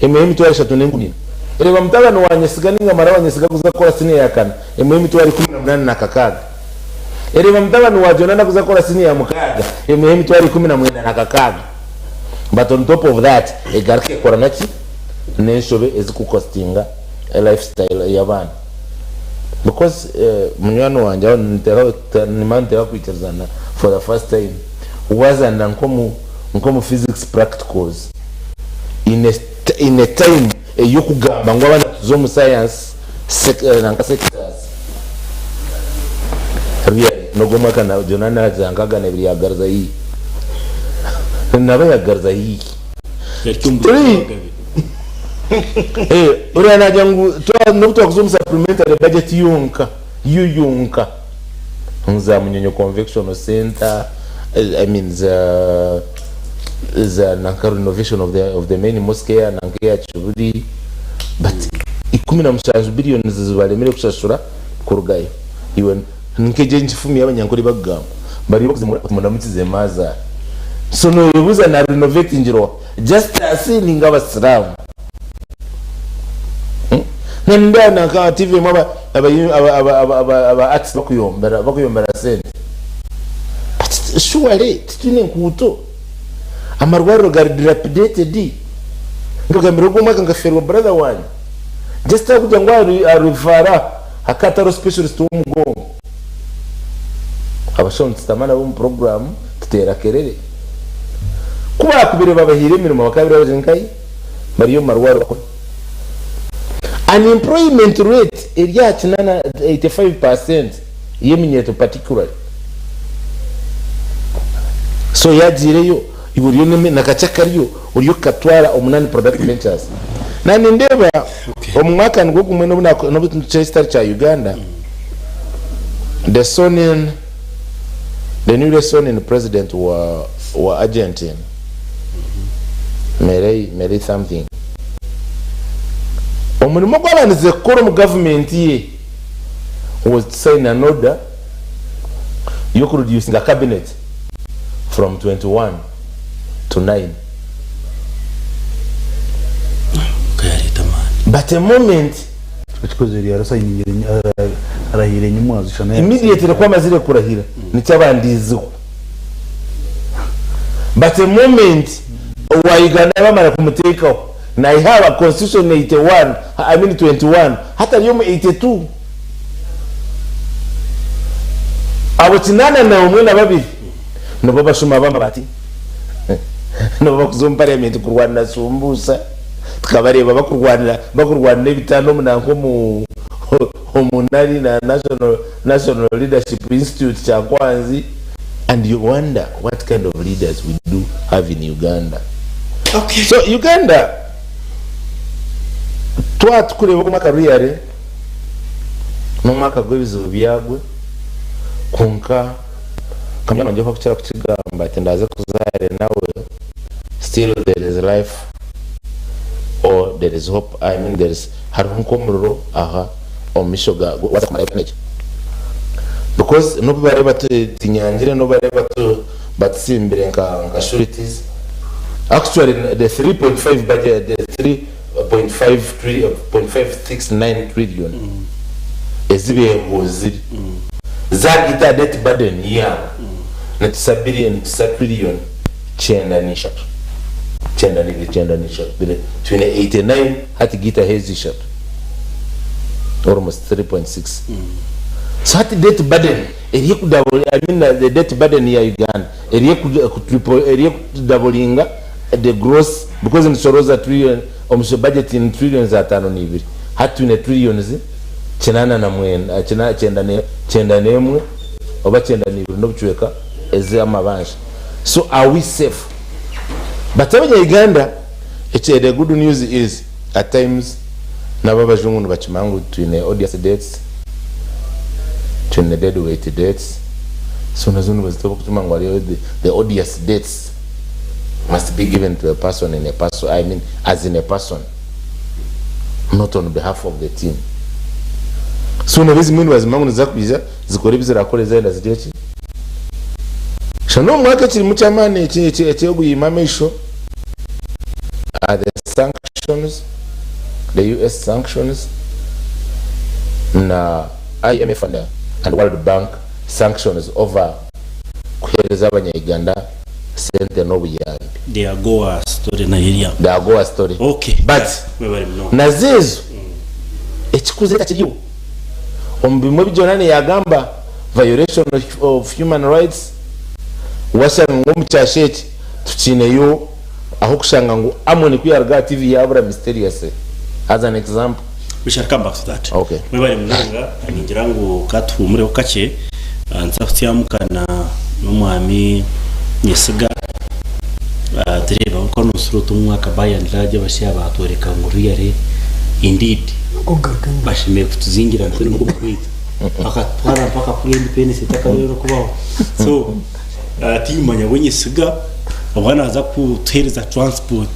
emuha 34,000. Ereeba mutabani wa Nyesiga ninga muhara wa Nyesiga akuza kukora siniya ya kana emuha 186,000. Ereeba mutabani wa Jonana akuza kukora siniya ya mukaaga emuha 96,000. But on top of that egaruka ekora naki? N'enshobe ezikukostinga lifestyle y'abaana. Because munywani wangye aho nimba niteeka kwikirizana for the first time, wazanira nk'omu physics practicals in a time ey'okugamba ngu abaana tuze omu science nanka sectors, really n'ogwo omwaka Jonah naagira nkaga n'ebiri yagariza haihi, naba yagariza haihi. Three, Oriya naagira ngu n'obu twakuza omu supplementary budget yonka, yo yonka, za Munyonyo Conventional Centre, I mean za nanka renovation of the main mosque eya nanka eya Kibuli, but 17 billion zibaremire kushashura kurugayo. Iwe nk'egyo enkifumi y'Abanyankore bakugamba bariyo bakuzimura oti muramukize maazaara. So noyebuuza na renovatingire oha? Justus ninga Abasiraamu? Nindeeba nanka aha TV emwe aba artist bakuyombera sente. But surely titwine enkuuto? Amarwariro gari dilapidated. Nkagambira ogwo omwaka nkafeerwa brother wangye just ahabw'okugira ngu arivara hakaba hatariho specialist w'omugongo. Abashaho nitushutama nabo omu puroguraamu tuteera kerere. Ku baakubaire babahaire emirimo bakaabaire bari nkahi? Bari omu marwariro bakora. Unemployment rate eri aha kinana, 85% y'eminyeeto particularly. So yaagiireyo iwe oriyo na kakye akariyo oriyo kukatwara omu non productive ventures. Naanye nindeeba omu mwaka nigwo gumwe n'obu n'obu kitari kya Uganda. The sworn-in, the newly sworn-in president wa, wa Argentine, Milei, Milei something. Omurimo ogu abandize kukora omu gavumenti ye was to sign an order y'okureducinga cabinet from 21 to 9. Nkayareeta amaani. But a moment Ekikozere yarasayiningire arahiire enyima zishana. Immediately ku amazire kurahira nikyo abandiizeho but a moment owa Uganda bamara kumuteekaho naiha aba constitution 81 I mean 21 hati ari omu 82 abo kinaana na omwe na babiri nibo bashuma b'amabaati nibo bakuza omu parliament kurwanira sumbusa. Tukabareeba bakurwanira bakurwanira ebitanda omu nanka omu omu nari na National National Leadership Institute Kyankwanzi and you wonder what kind of leaders we do have in Uganda. Okay. So Uganda twaba tukureeba ogu omwaka really n'omwaka gw'ebizibu byagwe kwonka nka munywani wangye oku akukira kukigamba ati ndaaze kuzaare nawe still there is life or there is hope I mean there is hariho nk'omuriro aha omu maisho ga waaza kumarayo energy because n'obu barebe tinyangire n'obu barebe batutsimbire nka nka sureties actually the 3.5 budget the 3.5 3.569 trillion ezi beebuuzire zaagaita aha debt burden yaabo nitusa billion nitusa trillion kyenda na ishatu, kyenda na ibiri, kyenda na ishatu, twine 89 hati gaitaho ezi ishatu, almost 3.6. So hati debt burden eri eku double, I mean the debt burden ya Uganda eri eku triple, eri eku doublinga the gross because nitushorooza trillion, omu budget ni trillions ataano na ibiri, hati twine trillions kinaana na mwenda, kyenda n'emwe oba kyenda na ibiri n'obucweka ez'amabanja. So are we safe? But abanya Uganda ekye the good news is at times nabo abajungu nibakimanya ngu twine odious debts, twine dead weight debts, so nazo nibazita obukutuma ngu hariho the odious debts must be given to a person in a person, I mean as in a person not on behalf of the team. So nabo ezimwe nibazimanya ngu niziza kwija zikore ebi zirakore zayenda zigire ki? Shana omu mwaka ekirimu ky'amaani eky'okuyiima amaisho are the sanctions, the US sanctions na IMF and, and World Bank sanctions over kuheereza abanya-Uganda sente n'obuyambi. The AGOA story nayo eri The AGOA story. Okay. But Mwebare munonga. nazo ezo ekikuze takiriho. Omu bimwe ebi Jonani yaagamba, violation of human rights, washanga ngu omu kyasha eki tukiineyo ah'okushanga ngu Amoni ku yaaruga aha TV yaabura mysteriously as an example. We shall come back to that. Okay. Mwebare munonga, ningira ngu ka tuhuumureho kakye, nituza kutyamukana n'omwami Nyesiga tureebe oku noosura oti omu mwaka by and large abashaija baatworeka ngu really indeed Bashemereire kutuzingira nitwe nimwo kwita bakatutwara mpaka kuri independence etakabaire kubaho so timanya we nyesiga oba naza kutuhereza transport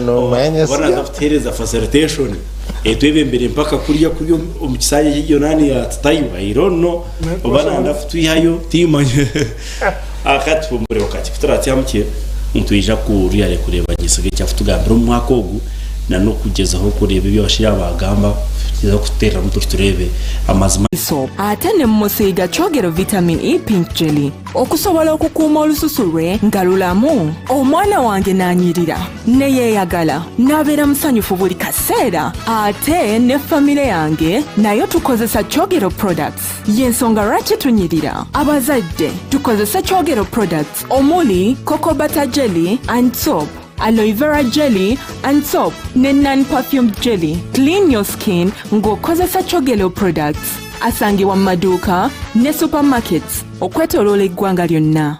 Nomanya oba naza Nyesiga. kutuhereza facilitation etwebembere mpaka kuriya kuri omu kisanja ky'egyo nani ya Tutayiwa I don't know oba nanda kutwihayo timanya akatuhumure wakati kuturatyamukye nitwija kurya kureeba nyesiga ekyakutugambira omu mwaka ogu na n'okugyezaho kureeba ebi abashaija baagamba, kugyezaho kututeereramu tuti tureebe amazima. Soap ate ne mmusiiga Kyogero Vitamin E Pink Jelly okusobola okukuuma olususu lwe nga lulamu. Omwana wange n'anyirira ne yeeyagala n'abeera musanyufu buli kaseera ate ne famire yange nayo tukozesa Kyogero products. Y'ensonga lwaki tunyirira. Abazadde tukozese Kyogero products omuli Cocoa Butter Jelly and Soap. Aloe vera jelly and soap ne non-perfumed jelly. Clean your skin ng'okozesa Chogelo products. Asangibwa mu maduuka ne supermarkets okwetoloola eggwanga lyonna.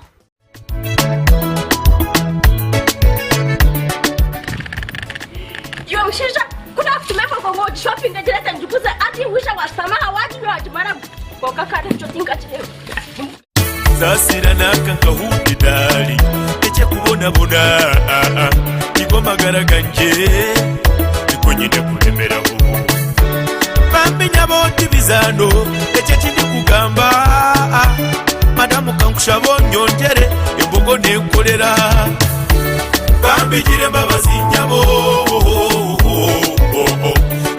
Iwe mushaija ku naakutuma embogo ngu ogishopinge gireete ngiguze ati wisha waashutama aha waginywa. Twagimaramu kwonka kandi ekyo tinkakireeba. Saasira n'aka nkahunda edaari eky'okubonabona, nigo magara gangye, niko nyine kuremeraho. Bambi nyabo ti bizaano, ekyo eki ndikugamba, madamu kankushaba onyongyere embogo nenkorera. Bambi gira embabazi nyabo,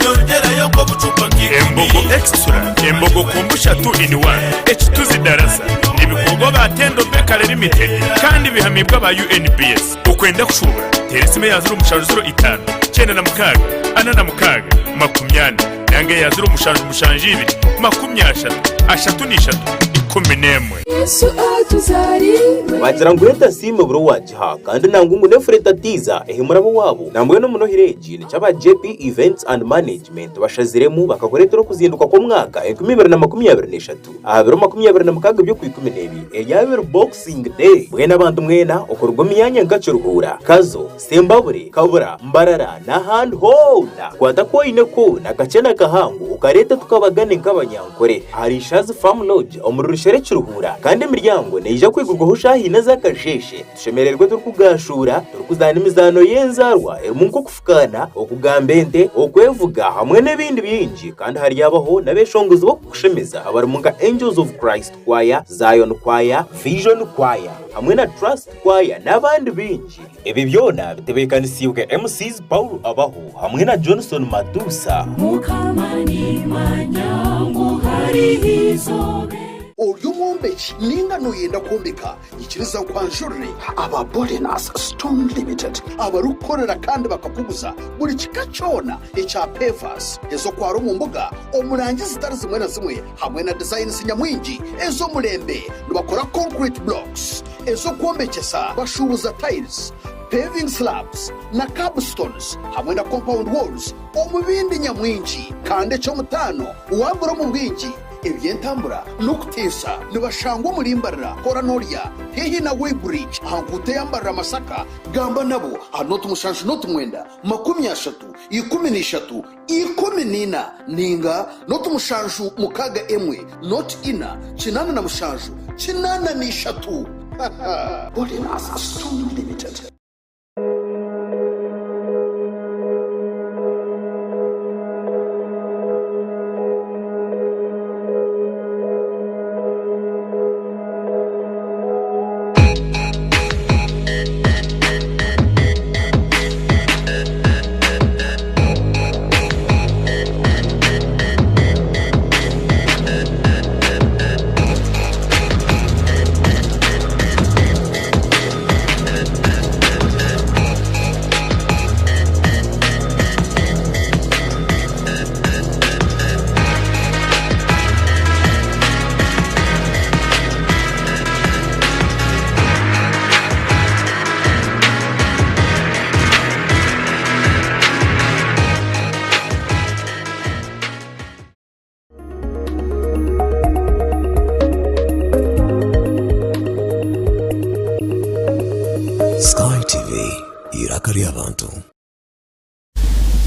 nyongyerayo nk'obucupa nk'ikumi. Embogo Extra, Embogo Kombucha two in one, Ekituzi Darasa nibikorwa ba Tendo Bakery Limited kandi bihamibwe aba UNBS. Okwenda kushuubura, teera esimu eya 0705 96 46 40 nanga eya 0772 30 33 11. Wagira ngu Reta Siime buri owaagiha kandi nangwa ngu n'efureta tiiza ehemura ab'owaabo. Nambwenu omunohire egi nikyo aba JP Events and Management bashaziremu bakakureetera okuzinduka kw'omwaka 2023 aha biro 26 by'Okwikumineebiri eryaba riri Boxing Day. Mbwenu abantu mwena okuruga omu myanya nka Kiruhura, Kazo, Sembabure, Kabura, Mbarara n'ahandi hoona kwata aku oine koona kakye na kahango okareete tukabagane nk'Abanyankore ahari Ishazi Farm Lodge omuri Rushere Kiruhura kandi emiryango neija kwigurwaho shaaha ina z'akasheeshe tushemererwe turikugaashuura turikuzaana emizaano y'enzaarwa erimu nk'okufukaana, okugamba ente, okwevuga hamwe n'ebindi bingi kandi haryabaho n'abeshongozi b'okukushemeza abarimu nka Angels of Christ Choir, Zion Choir, Vision Choir hamwe na Trust Choir n'abandi baingi. Ebi byona bitebeekanisiibwe MCs Paul Abaho hamwe na Johnson Matuusa. Ori omwombeki ninga noyenda kwombeka? Nyikiriza nkwanjurire aba Borenas Stone Limited abarikukorera kandi bakakuguza buri kika kyona ekya pavers ez'okwara omu mbuga omu rangi zitari zimwe na zimwe hamwe na designs nyamwingi ez'omurembe. Nibakora concrete blocks ez'okwombekyesa, bashuubuza tiles, paving slabs na curbstones hamwe na compound walls omu bindi nyamwingi. Kandi eky'omutaano waagura omu bwingi, eby'entambura n'okuteesa. Nibashangwa omuri Mbarara, Kora Norya, haihi na Weighbridge aha nkuuto eya Mbarara-Masaka. Gamba nabo aha nooti mushanju nooti mwenda, 30, 13, 14 ninga noti mushanju mukaga emwe noti ina 87 83. Borenas Stone Limited. Sky TV, eiraka ry'abantu.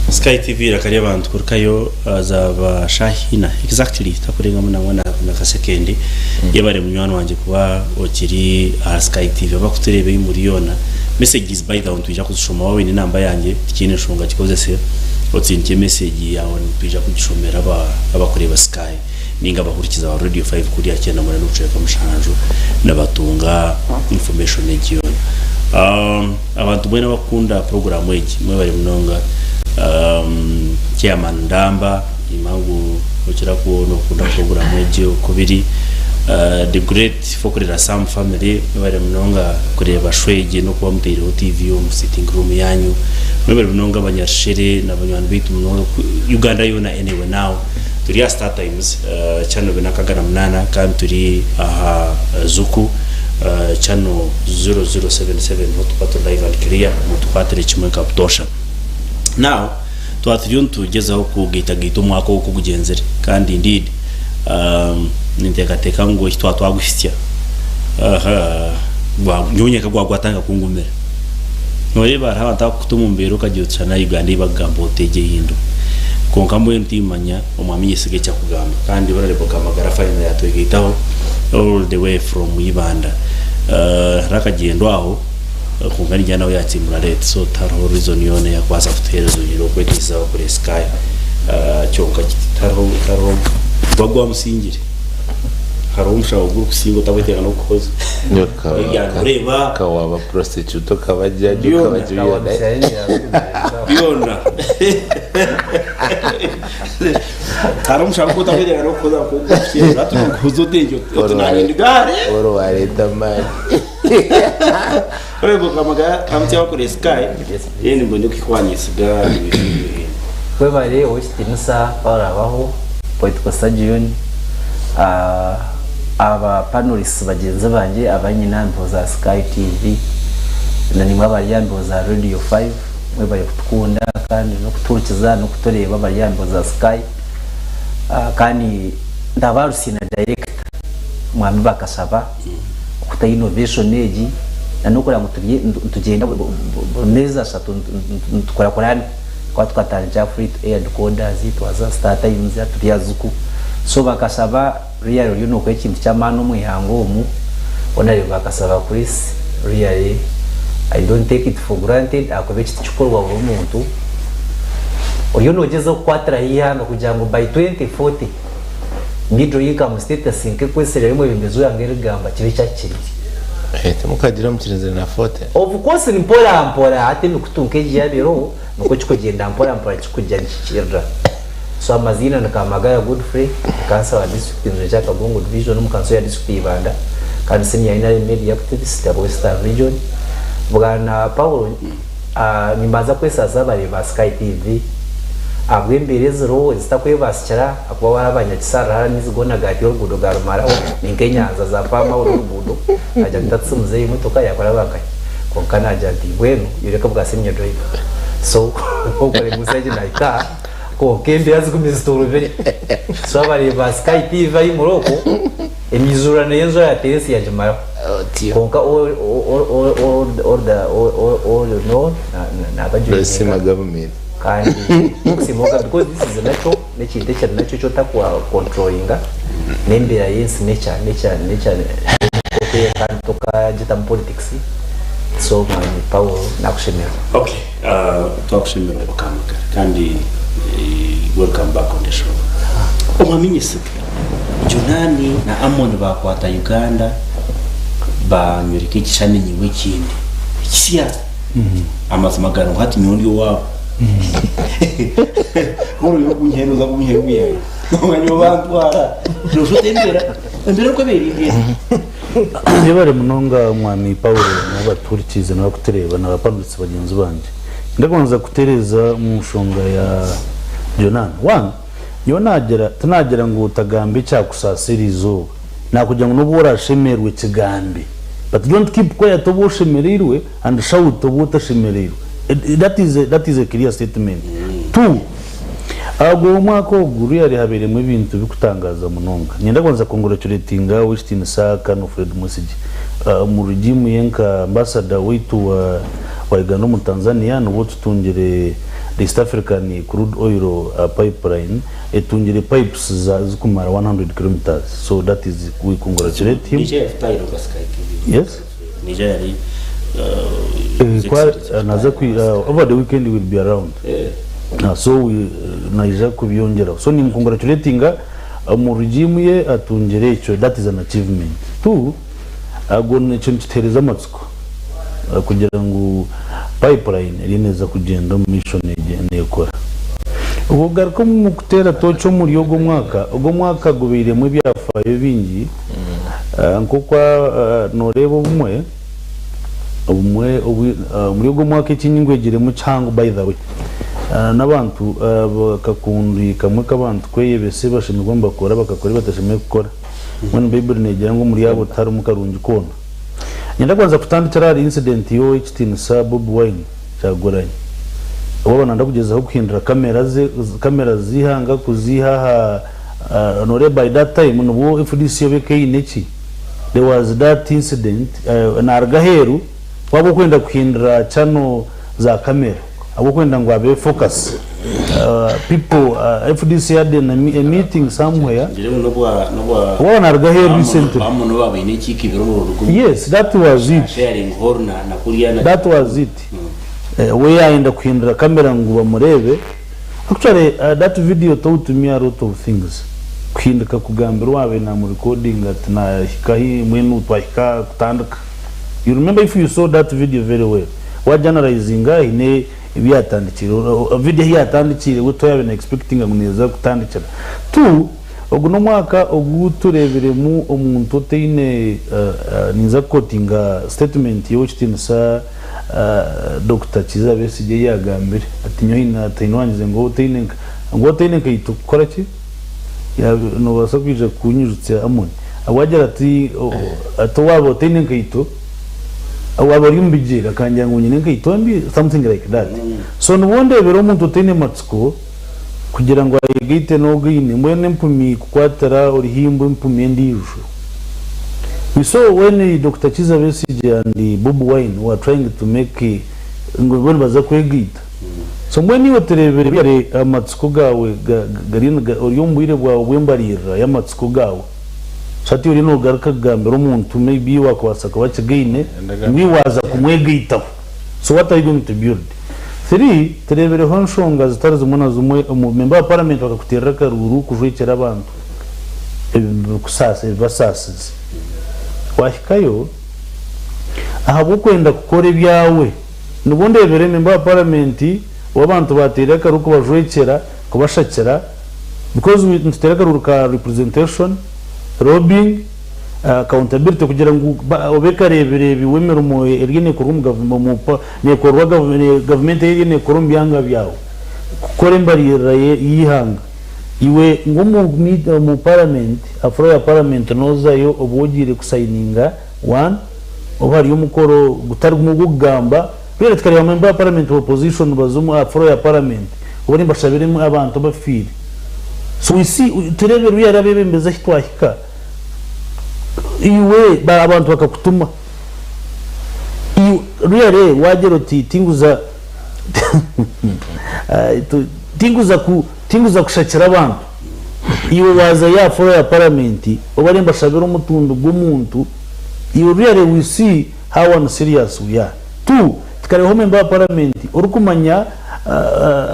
Sky TV eiraka ry'abantu kurukayo zaaba shaaha ina exactly takurengamu nangwa na kasekendi yebare munywani wangye kuba okiri aha Sky TV abakutureeba ei muri yoona messages by the way nitwija kuzishoma waaba oine enamba yangye tikiine nshonga gikozese otsindikye message yaawe nitwija kugishomera abakureeba Sky ninga abahurikiza ba Radio 5 kuriya 94.7 nibatunga information egi yoona. Abantu mwena abakukunda puroguraamu egi mwebare munonga. Chairman Ndamba niimanya ngu nokira kuba nokunda puroguraamu egi oku biri. The great Fokurera Sam family mwebare munonga kureeba show egi n'okuba mutaireho TV omu sitting room yaanyu. Mwebare munonga abanyarushere na banywani baitu munonga Uganda yoona anyway now. Turi aha Star Times channel 268 kandi turi aha Zuku channel 0077 niho tukuba turi live and clear mutukwatire kimwe nka butoosha. Now twaba turiyo nitugyezaho kugaitagaita omwaka ogu oku gugyenzire kandi indeed ninteekateeka ngu eki twaba twaguhitsya nyowe nyenka gwaba gwatandika kungumira. Noreeba hariho abantu abakukuta omu mbeera okagira oti shana Uganda ei bakugamba oti egi ehindura. Kwonka mbwenu timmanya omwami Nyesiga eki akugamba. Kandi Honourable Kamagara finally atwegaitaho all the way from Ibanda. Hariho akagyendo aho kwonka ningira nawe yatsimbura late so tihariho reason yoona eyakubaasa kutuheereza oyihireho okweteisiza abakuri Sky. Kyonka tihariho tihariho gwa gwamusingire. Hariho omushaho ogurikusinga otakwetenga n'okukuhoza. Oreeba. Ka waaba prostitute okaba judge okaba ki byona. Byona. Hariho omushaho ogu otakwetenga n'okukuhoza kukukyerera hati nokuhoza ota egyo oti nanye ndi gaare. Ori wareeta amaani. Oreba okamagara amutsya bakore sky then mbone kukwanyisiga. Webare Owekitinisa Paul Abaho, Political Surgeon, aba panelists bagyenzi bangye abanyine aha mbeho za Sky TV na naimwe abari aha mbeho za Radio 5 mwebare kutukunda kandi n'okutuhurikiza n'okutureeba abari aha mbeho za Sky kandi ndabarutsya na director Mwami Bakashaba okuta innovation egi na n'okureba ngu turi nitugyenda buri meezi ashatu nitukurakurana ahakuba tukatandikira aha free to air decoders twaza aha star times hati turi aha zuku so bakashaba really oriyo nokora ekintu ky'amaani omu ihanga omu honourable bakasaba Chris really I don't take it for granted ahakuba eki tikikorwa buri muntu oriyo nogyezaho kukwatiraho eihanga kugira ngu by 2040 Middle income status nk'ekweserera y'omwebembezi w'eihanga erikugamba kibe ekyakiriire. Eh, timukagira mukirinzire na forte. Of course ni mpora mpora hati emikutu nk'egi yabireho nikwo kikugyenda mpora mpora kikujya nikikirira. So amaziina ni Kamagaya Godfrey, ndi kansala wa district nzire Kyakagongo division omu kanso ya district ya Ibanda kandi senior NRM media activist aba Western region. Bwana Paul Nimbanza kwesaasa abareebi ba Sky TV ahabw'embeera eziriho ezitakwebasikira ahakuba waaraba Nyakisaara hariho amaizi goona gaatya oruguudo gaarumaraho ni nk'enyanja za faama ori oruguudo naagira nti tatsise muzeeyi emotoka yaakuraba nkahi kwonka naagira nti mbwenu yoreka bwa senior driver so okore musajja nahika aha kwonka embeera zigume zitoorobire so abareebi ba Sky TV ahi muri okwo Emyizurano y'enjura ya Tensi yagimaraho. Kwonka all in all Nosiima nabajoininga gavumenti. kandi n'okusiima kwonka because this is natural n'ekintu ekiri natural eki otakuwa controllinga n'embeera y'ensi n'ekya n'ekya n'ekya kandi tokagitamu politics so mwami Paul nakushemererwa. Okay, twakushemererwa Bakamagara kandi welcome back on the show. Omwami Nyesiga. Junani na Amoni baakwata Uganda baanyoreka ekishushani nyowe ekindi ekisya. Amazima gari ngu hati nyowe ndi owaabo. Ku oriyo kunyeera oza kunyeera omuyaga kwonka nyowe bantwara. Noshusha oti embeera embeera oku ebaire eri eti. Yebare munonga Mwami Paulo n'abatuhurikiize n'abarikutureeba na bapanelists bagyenzi bangye. Ndakubanza kutereeza omu nshonga ya Jonan. One, Nyowe naagira, tinaagira ngu otagamba ekyakusaasa eri izooba. Naakugira ngu n'obu oraashemererwe kigambe. But don't keep quiet obu oshemereirwe and shout obu otashemereirwe. That is a, that is a clear statement. Two, ago omwaka ogu really habairemu ebintu bikutangaaza munonga. Niinyenda kubanza congratulatinga Ow'ekitiinisa Colonel Fred Mwesigye omu regime ye nka ambassador waitu wa wa Uganda omu Tanzania nibwo tutungire the East African crude oil pipeline etungire pipes zikumara 100 kilometres so that is we congratulate him. Niija yatutahire omu Sky TV. Yes. Niija yari Eh, kwa naza kwi over the weekend will be around. Ah, so we naija kubyongyeraho. So nimucongratulatinga omu regime ye atungire ekyo that is an achievement. Two, ago ekyo nikituhereza amatsiko. kugira ngu pipeline eriyo neeza kugyenda omu maisho nekora. Okugaruka omu kuteera tooci omuri ogu omwaka, ogu omwaka gubairemu ebyafaayo bingi nk'oku noreeba obumwe, obumwe omuri ogu omwaka eki nyingwegyiremu kihango by the way n'abantu akakundi kamwe k'abantu kweyebesa ebi bashemereire kuba nibakora bakakora ebi batashemereire kukora. Mbwenu Baiburi neegira ngu omuri abo tiharimu karungi koona. Niinyenda kubanza kutandikira ahari incident y'ow'ekitiinisa Bobi Wine Kyagulanyi obu aba nayenda kugyezaho kuhindura kamera ze kamera z'eihanga kuziiha aha noreeba by that time nibwo FDC yoba eka eine ki there was that incident naruga aheeru. Waaba okwenda kuhindura channel za camera ahabw'okwenda ngu abe focus people FDC had a meeting somewhere Ngire ngu n'obwa n'obwa waaba naruga aheeru recently. Baamoni obu babaine enkiiko ibiri omurundi gumwe. Yes that was it. Sharing hall na na kuriya na. That was it. We yayenda kuhindura camera ngu bamureebe actually that video taught me a lot of things kuhindika kugambira owaabaire namu recordinga ati nahika ahi mbwenu twahika kutandika. You remember if you saw that video very well wajanarayizinga haine ebi yatandikire video ahi yatandikire we toyabaire na expectinga ngu neza kutandikira. Two ogu nomwaka ogu turebiremu omuntu otaine ninza kukotinga statement yowekitinisa Dokita Kiiza Besigye eyi yagambire ati nyowe haine owangize ngu otaine nkaito kukora ki? Noobaasa kwija kuunyijutsya Amon? Ahabw'agira ati, ati waaba otaine nkaito, waaba ori omu bigyere, akangira ngu nyine enkaito mbi, something like that. So nibwo ndeebera omuntu otaine matsiko kugira ngu ayegaite n'ogaine, mbwenu empumi kukwatira oruhimbo empumi endiijo. We saw when Dokita Kizza Besigye and Bobi Wine were trying to make ngu bo nibaza kwegaita. So mbwenu iwe tureebere kare amatsiko gaawe gariyo ori omu bwire bwawe bw'embariirira y'amatsiko gaawe. So hati oriyo noogaruka kugambira omuntu maybe waakubaasa kuba akigaine ngu iwe waaza kumwegaitaho. So what are you going to build? Three, tureebireho enshonga zitari zimwe na zimwe omu member wa parliament bakakuteerera akaruuru kujwekyera abantu ebibasaasize. Waahikayo ahabw'okwenda kukora ebyawe, Nibwo ndeebire member wa parliament ou abantu bateire akaruru kubajwekyera, kubashakira because we nituteera akaruru ka representation, lobbying, accountability kugira ngu obe kareebireebi w'emirimo eriyo neekorwa omu gavu omu neekorwa gavumenti ei eriyo neekora omu byanga byawe kukora embariirira y'eihanga. Iwe ngu omu parliament, aha floor ya parliament noozayo oba ogiire kusayininga one, oba hariyo omukoro gutari gumwe ogw'okugamba, twena tukareeba member wa parliament wa opposition baza omu aha floor ya parliament oba nibashabira abantu abafiire. So we see tureebe really abebembezi ahi twahika iwe abantu bakakutuma iwe really wagira oti tinguza tinguza ku tinguza kushakira abantu iwe waza ya floor ya parliament oba nimbashabira omutumbi gw'omuntu Iwe really we see how unserious we are. Two, tikareho member wa parliament orikumanya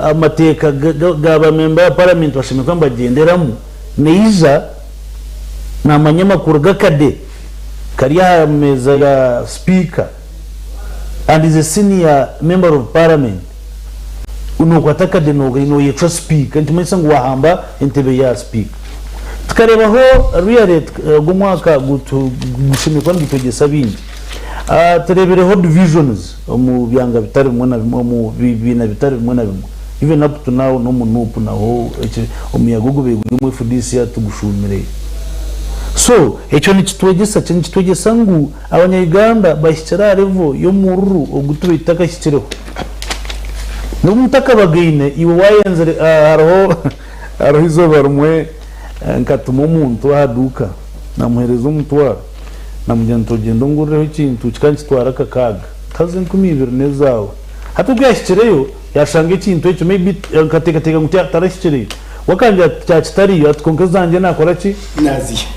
amateeka ga ba member wa parliament bashemereire kuba nibagyenderamu naija namanya amakuru g'akade kari aha meeza ya speaker and is a senior member of parliament nokwata akade noyecwa speaker nikimanyisa ngu wahamba entebe ya speaker. Tukareebaho really ogu omwaka gushemereire kuba nigutwegyesa bingi. Tureebireho divisions omu byanga bitari bimwe na bimwe, omu bibiina bitari bimwe na bimwe. Even up to now n'omu NUP naho omuyaga ogubaire guri omu FDC hati gushuumireyo. So ekyo nikitwegyesa ki? Nikitwegyesa ngu abanya Uganda bahikire aha level y'omururu ogu tubaire tutakahikireho. N'obu mutakabagaine iwe wayenzire hariho Hariho eizooba rimwe nkatuma omuntu aha duuka namuheereza omutwaro namugira nti ogyende ongurireho ekintu kikaba nikitwara akakaaga haza 2000 n'ezaawe. Hati oku yaahikireyo yaashanga ekintu ekyo maybe nkateekateeka ngu tarahikireyo we akangira ati kyaba kitariyo ati kwonka ezangye naakora ki? Naaziha.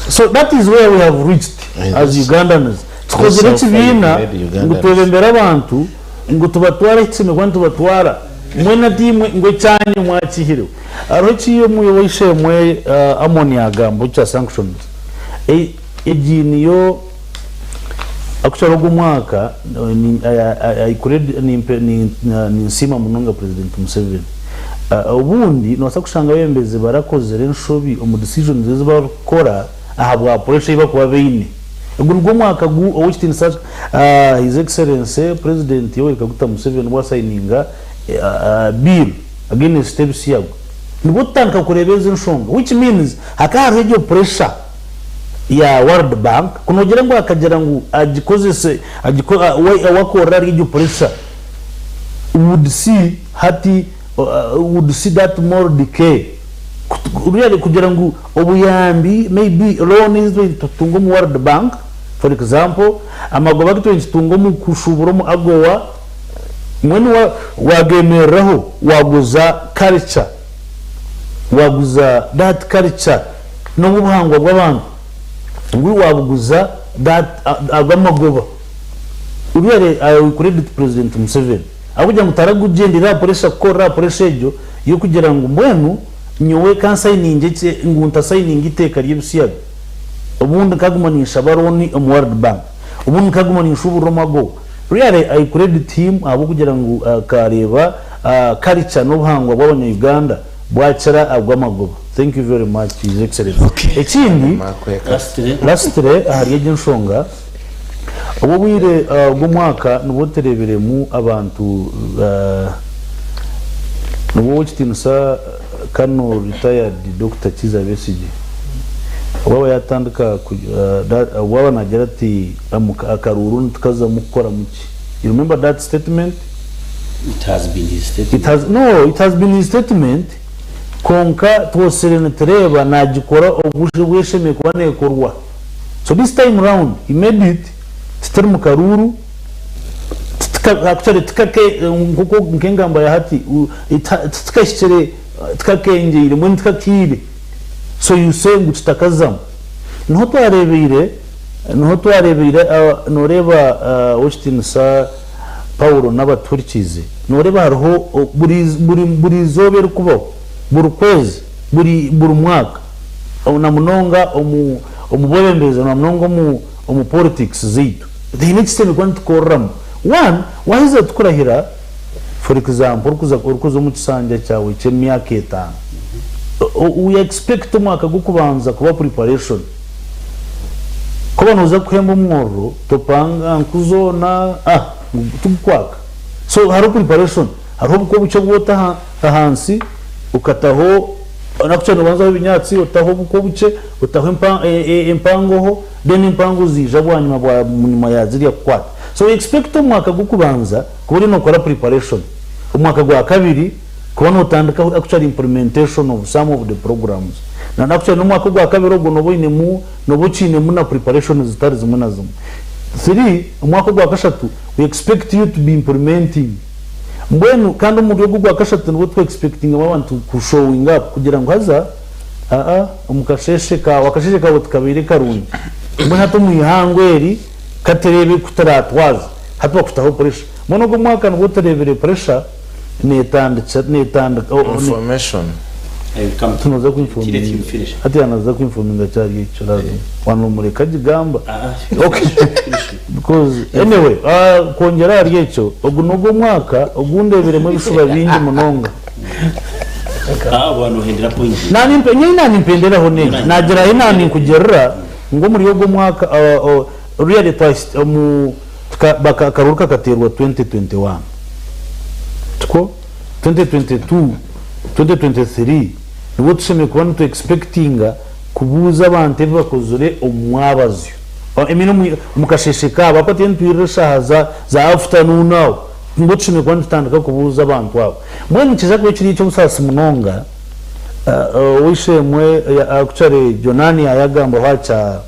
So that is where we have reached as Ugandans. Tukozire ekibiina ngu twebembere abantu ngu tubatware ahi tushemereire kuba nitubatwara. Mwena tiimwe ngu ekyanyu mwakihireho. Hariho eki ow'eishe-emwe Amon yaagamba ekya sanctions. Egi niyo actually ogu omwaka ninsiima munonga President Museveni. Obundi noobaasa kushanga abeebembezi barakozire enshobi omu decisions ezi barikukora ahabwa pressure ei barikuba baine. Ogu nigwo mwaka gu Ow'ekitiinisa His Excellency President Yoweri Kaguta Museveni obu asayininga bill against ebisiyago nibwo tutandika kureeba ezi enshonga which means hakaba hariho egyo pressure ya World Bank ku nogira ngu akagira ngu agikozese we akorera ahari egyo pressure we would see hati we would see that more decay. Really kugira ngu obuyambi maybe loan ezi tutunga omu World Bank For example, amagoba agu turiyo nitutunga omu kushuubura omu AGOA, mbwenu wagemereraho waguza culture, waguza that culture n'obu obuhangwa bw'abantu ngu wabuguza that ago amagoba. Really I will credit President Museveni ahabw'okugira ngu taragugyendire aha pressure kukorera aha pressure egyo y'okugira ngu mbwenu nyowe ka nsayiningye eki ngu ntasayininga eiteeka ry'ebisiyaga obundi nkaguma ninshaba loan omu World Bank obundi nkaguma ninshuburira omu AGOA. Really I credit him ahabw'okugira ngu akareeba culture n'obuhangwa bw'abanya Uganda bwakira agw'amagoba. Thank you very much His Excellency. Ekindi lastly ahari egi enshonga, Obu obwire bw'omwaka nibwo tureebiremu abantu nibwo Ow'ekitiinisa Colonel Retired Dokita Kiiza Besigye obu aba yaatandika obu aba naagira ati akaruuru nitukazamu kukoramu ki? You remember that statement? It has been his statement. It has, no, it has been his statement kwonka twosire nitureeba naagikora obu eshemereire kuba neekorwa. So this time round he made it tituri mu karuuru actually tikake nkoku nk'engamba ya hati titikahikire tikakengyeire mbwenu tikakiire so you say ngu tutakazamu niho twarebeire niho twarebeire noreeba owekitiinisa Paulo n'abatuhurikiize noreeba hariho buri buri buri izooba erikubaho buri kwezi buri buri mwaka na munonga omu omu bwebembezi na munonga omu omu politics zaitu tihaine ekisitemu kuba nitukoreramu. One, waheza tukurahira for example orikuza orikuza omu kisanja kyawe ky'emyaka etaano, we expect omwaka gw'okubanza kuba preparation. Kuba noza kuhemba omwororo topanga nku zoona ah ngu tigukwaka. So hariho preparation, hariho obuko bukye obu ota ahansi okataho Nakukira nobanzaho ebinyatsi otaho obuko obukye otaho empangoho then empango ziija bwanyima bwanyima ya zirya kukwata. So we expect omwaka gw'okubanza kuba oriyo nokora preparation, omwaka gwa kabiri kuba notandikaho actually implementation of some of the programs na actually n'omwaka ogwa kabiri ogwo noba oinemu noba okiinemu na preparations zitari zimwe na zimwe. Three, omwaka ogwa kashatu we expect you to be implementing. Mbwenu kandi omuri ogu ogwakashatu nibwo twa expectingamu abantu ku showing up kugira ngu haza aa omu kasheeshe kaawe akasheeshe kaawe tikabaire karungi mbwenu hati omu ihangwe eri katureebe ku turatwaze hati bakutaho pressure mbwenu ogu omwaka nibwo tureebire pressure netandikira netandika Information. Tinoza ku informinga hati yanaza ku informinga kyari ekyo lazima wanomureka agigamba okay because anyway kwongyera ahari ekyo ogu nogwo omwaka ogundebiremu ebishuba bingi munonga nyowe nanimpenderaho negi nagira ahi naninkugirira ngu omuri ogu omwaka really akaruru kakaterwa 2021 tikwo? 2022, 2023 nibwo tushemereire kuba nitu expectinga kubuuza abantu ebi bakozire omu mwabazyo I mean omu omu kasheeshe kaabo ahakuba turiyo nitwirira eshaaha za za afternoon aho nibwo tushemereire kuba nitutandika kubuuza abantu abo. Mbwenu nikiija kuba kiri eky'obusaasi munonga ow'eishe-emwe actually Jonani yaayagambaho aha kya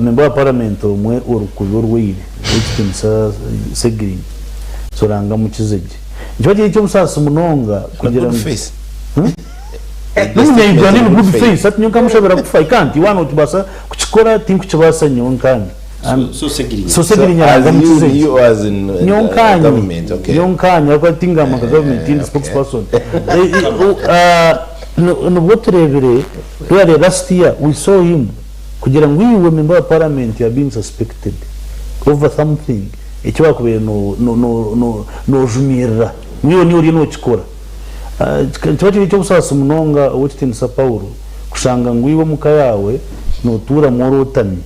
member wa parliament omwe orikuba orwaire ow'ekitiinisa Ssegirinya Soranga Mukizegye. Nikiba kiri eky'obusaasi munonga kugira ngu N'omunya-Uganda in good faith hati nyowe nkamushabira kufa I can't iwe waaba nokibaasa kukikora tinkukibaasa nyowe nkanye. So Ssegirinya aranga mukize gye. Nyowe nkanye, nyowe nkanye ahabw'okuba tingamba nka government tindi spokesperson. Nibwo tureebire really last year we saw him kugira ngu iwe member wa parliament you are being suspected over something. Eki waakubaire noojumirira, niiwe niiwe oriyo nookikora. Nikiba kiri eky'obusaasi munonga Ow'ekitiinisa Paulo kushanga ngu iwe omuka yaawe nootuuramu orootami.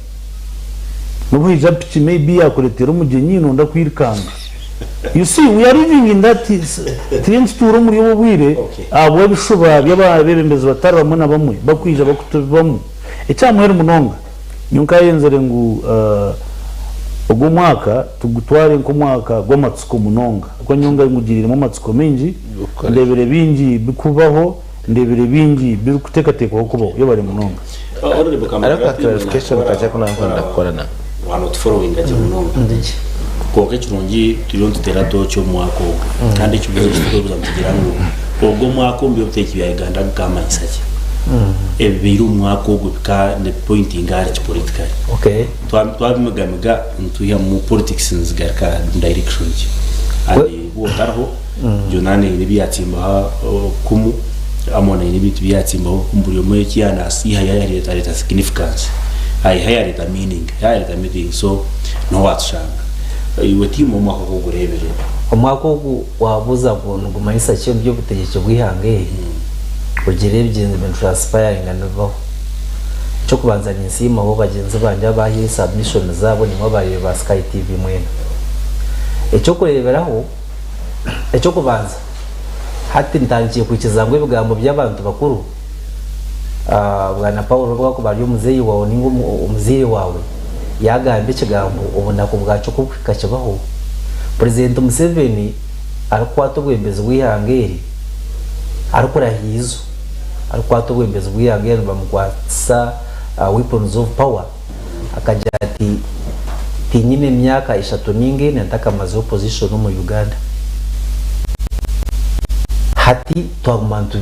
N'obu haija piki maybe yaakureetera omugyenyi nooyenda kwirukanga. You see, we are living in that, turiyo nitutuura omuri obu obwire ahabw'ebishuba by'abeebembezi batari bamwe na bamwe bakwija bakutubibamu. Eky'aha muheru munonga, Nyowe nkayenzire ngu ogu omwaka tugutware nk'omwaka gw'amatsiko munonga ahakuba nyowe ngugiriiremu amatsiko maingi, ndeebire bingi bikubaho, ndeebire bingi birikuteekateekwaho kubaho. Yebare munonga. Hariho ka clarification kakye aku nakwenda kukora na. Waaba notuforowinga gye munonga. Kwonka ekirungi turiyo nituteera tooki omu mwaka ogu. Kandi ekibuuzo eki turikwebuuza nitugira ngu ogu omwaka omu by'obutegyeki bya Uganda gukaamanyisa ki? Ebibaire omu mwaka ogu bika nibipointinga ahari ki politically? Twabimigamiga nitwihamu politics nizigaruka mu direction ki? And obu otariho, Jonani aine ebi yaatsimbaho okumu, Amon aine ebintu ebi yaatsimbaho okumu, buri omwe eki yaanasiiha yaareeta areeta significance, aiha yaareeta meaning, yaareeta meaning so niho waatushanga. Iwe tiimu omwaka ogu ogureebire? Omwaka ogu waabuuza ngu nigumanyisa ki omu by'obutegyeki bw'eihanga eri, ogira ebigyenzi been transpiring nibibaho. Eky'okubanza ninsiimaho bagyenzi bangye abaahaire submission zaabo naimwe abareebi ba Sky TV mwena. Eky'okureeberaho, Eky'okubanza, hati ntandikire kwikiriza ngu ebigambo by'abantu bakuru, Bwana Paulo obu akuba ari omuzeeyi waawe nainga omuzaire waawe, yaagamba ekigambo obunaku bwakyo ku bukuhika kibaho. Purezidenti Museveni arikukwata obwebembezi bw'eihanga eri arikurahiizo, arikukwata obwebembezi bw'eihanga eri nibamukwatisa weapons of power, Akagira ati, Tinyine myaka eshatu ninga ena ntakamazeho position omu Uganda. Hati twaguma nitu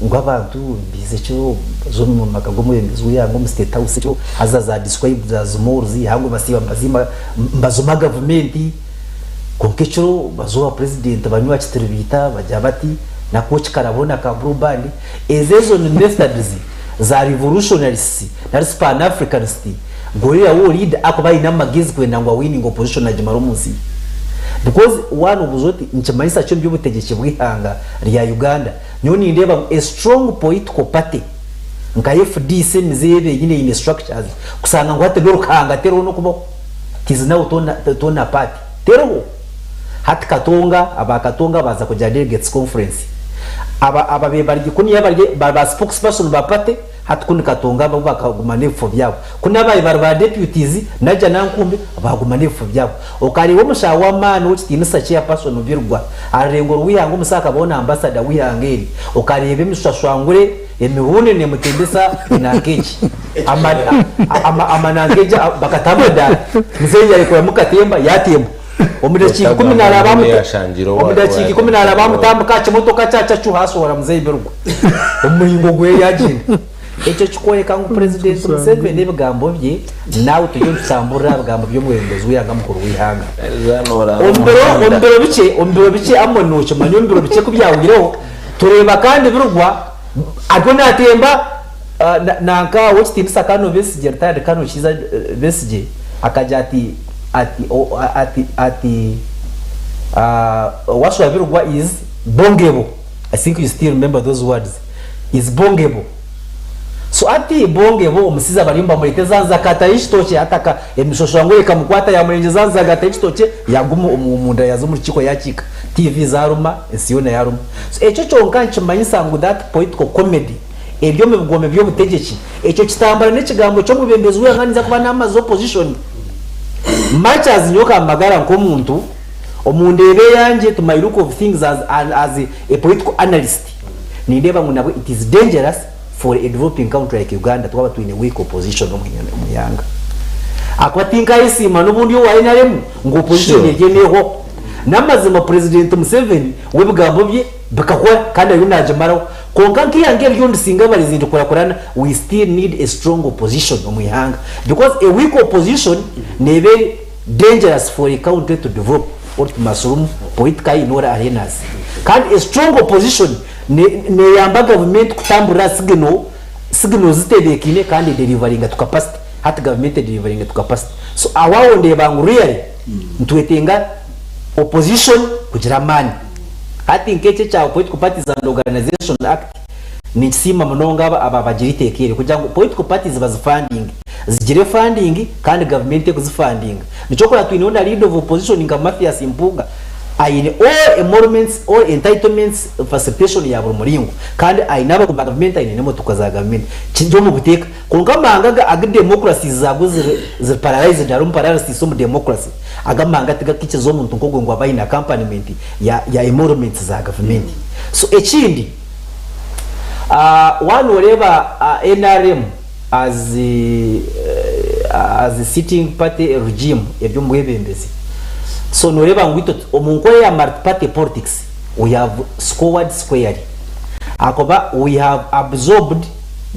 ngu abantu biize ekiro baza omu maka g'omwebembezi w'eihanga omu state house ekiro haza za described as malls ahangu basiiba nibazimba nibazuma gavumenti kwonka ekiro baza owa president banywa kitiribiita bagira bati na kooki karabaho na ka blue band. Ezo ezo ni methods za revolutionarists nari si pan africanist gorilla wo leader akuba ayine amagezi kwenda ngu awininge opposition agimare omunsi ye because waaba nobuuza oti nikimanyisa ki omubyobutegyeki bwihanga rya Uganda nyowe nindeeba ngu a strong political party nka FDC emize ebe enyine eyine structures kusanga ngu hati noruhanga teriho nokubaho it is now torn apart teriho. Hati Katonga, aba Katonga baaza kugira delegates conference. Aba ababaire bari kunu bari ba spokesperson ba party, hati kunu Katonga bo bakaguma n'ebifo byabo. Kunu ababaire bari ba deputies, Najjanankumbi, baaguma n'ebifo byabo. Okareeba omushaho w'amaani ow'ekitiinisa chairperson Birugwa, aha rurengo rw'eihanga omusi akabaho na ambassador w'eihanga eri. Okareeba emishwashwangure, emihunde neemutembesa enanka egi. Amananka egi bakataho amadaara. Muzeeyi yarekuramu katemba yaatemba. Omu dakiika ikumi naaraba omu dakiika ikumi naaraba amutambika aha kimotoka kya cacu haasohora muzeeyi Birugwa omu muringo gwe yaagyenda. Ekyo kikworeka ngu Purezidenti Museveni ebigambo bye naawe turiyo nitutamburira aha bigambo by'omwebembezi w'eihanga mukuru w'eihanga. Omu biro omu biro bikye omu biro bikye Amon nookimanya omu biro bikye ku byahwireho tureeba kandi Birugwa ariyo naatemba Nanka ow'ekitiinisa Kano Besigye, Retired Colonel Kiiza Besigye akagira ati ati ati ati Waswa Birugwa is bongebo, I think you still remember those words, is bongebo. So ati bongebo omusiza bariyo nibamureeta eza nzagata y'ekitookye hati aka emishosho ngu ekamukwata yamurengyeza aha nzagata y'ekitookye yaguma omunda yaza omu rukiiko yakiika, TV zaruma, ensi yoona yaruma. So ekyo kyonka nikimanyisa ngu that political comedy eri omu bigombe by'obutegyeki. Ekyo kitambura n'ekigambo ky'omwebembezi w'eihanga ninza kuba namaze opposition. Much as nyowe kamagara nk'omuntu, omu ndeeba eyangye to my look of things as, as a political analyst, nindeeba ngu nabwo it is dangerous for a developing country like Uganda twaba twine weak opposition omu ihanga. Ahakuba tinkayesiima n'obundi owa nrm ngu opposition Sure. eriyo nehwaho. N'amazima Purezidenti Museveni we ebigambo bye bikahwa kandi ariyo nagimaraho. Kwonka nk'eihanga eri ryondisinga abarezi ndikurakurana we still need a strong opposition omu ihanga because a weak opposition neeba eri dangerous for a country to develop or to mushroom politically in all arenas. Kandi a strong opposition neyamba gavumenti kutamburira aha signal signals zitebeekaine kandi edeliveringa to capacity. Hati gavumenti edeliveringa to capacity. So aho aho ndeeba ngu really nitwetenga opposition kugira amaani. Hati nk'eki ekya Political Parties and Organization Act ninkisiima munonga abo ababagira eiteeka eryo kugira ngu political parties bazifandinge, zigire funding kandi gavumenti ekuzifandinga. Nikyo orikureeba twineho na leader of opposition nka Mathias Mpuuga aine all emoluments, all entitlements, facilitation ya buri muringo kandi aine abakugu ba gavumenti aine n'emotoka za gavumenti. Kiri omu buteeka. Kwonka amahanga aga agu democracies zaago ziri ziri paralyzed harimu paralysis omu democracy ago amahanga tigakikiriza omuntu nk'ogwo ngu abe aine accompaniment ya ya emoluments za gavumenti. So ekindi waaba nooreeba nrm as As sitting party regime eri omu bwebembezi. So noreeba ngu itwe omu nkora eya multi-party politics we have scored squarely ahakuba we have absorbed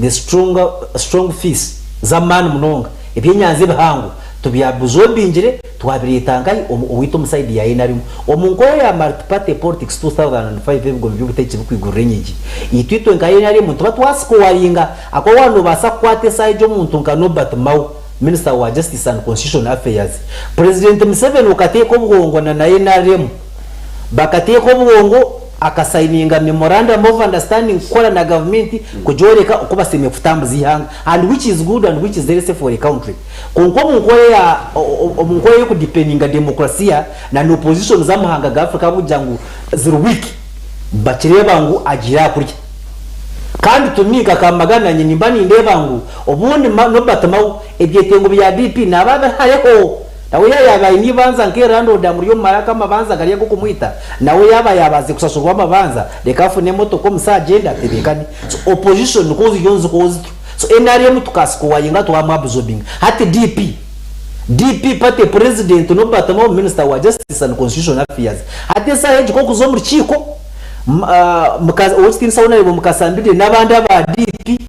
the stronger, strong fish z'amaani munonga, ebyenyanja ebihango tubyabsorbingire twabireeta nkahi omu owaitu omu side ya nrm. Omu nkora eya multi-party politics 2005 ebigombe by'obutegyeki bikwigurira enyigi, itwe itwe nka nrm nituba twasikowaringa Ahakuba waaba noobaasa kukwata esaaha egyo omuntu nka Norbert Mao, Minisita wa Justice and Constitutional Affairs, Purezidenti Museveni okateeka obwongo na na nrm bakateeka obwongo akasayininga Memorandum of Understanding kukora na gavumenti kugyoreka oku basemeriire kutambuza eihanga and which is good and which is healthy for a country. Kwonka omu nkora eya omu nkora ey'okudipeninga democracia na na opposition z'amahanga ga Africa ahabw'okugira ngu ziri weak bakireeba ngu agiire aha kurya. Kandi to me nka Kamagana nanye nimba nindeeba ngu obundi Norbert Mao ebyetengo bya DP naaba abihareho. Nawe yaaba yaaba aine eibanza nka landlord amuri omu maraka amabanza gari ag'okumwita, nawe yaaba yaabaze kusasurwa amabanza reka afune emotoka omusi agyende atebeekane. So opposition nikwo ziriyo nizikora zityo. So nrm tukasikowainga twamu absorbinga. Hati DP, DP party president Norbert Mao minister wa justice and constitutional affairs hati esaaha egi k'okuza omu rukiiko, Ow'ekitiinisa Honourable Mukasa Mbidde n'abandi aba DP,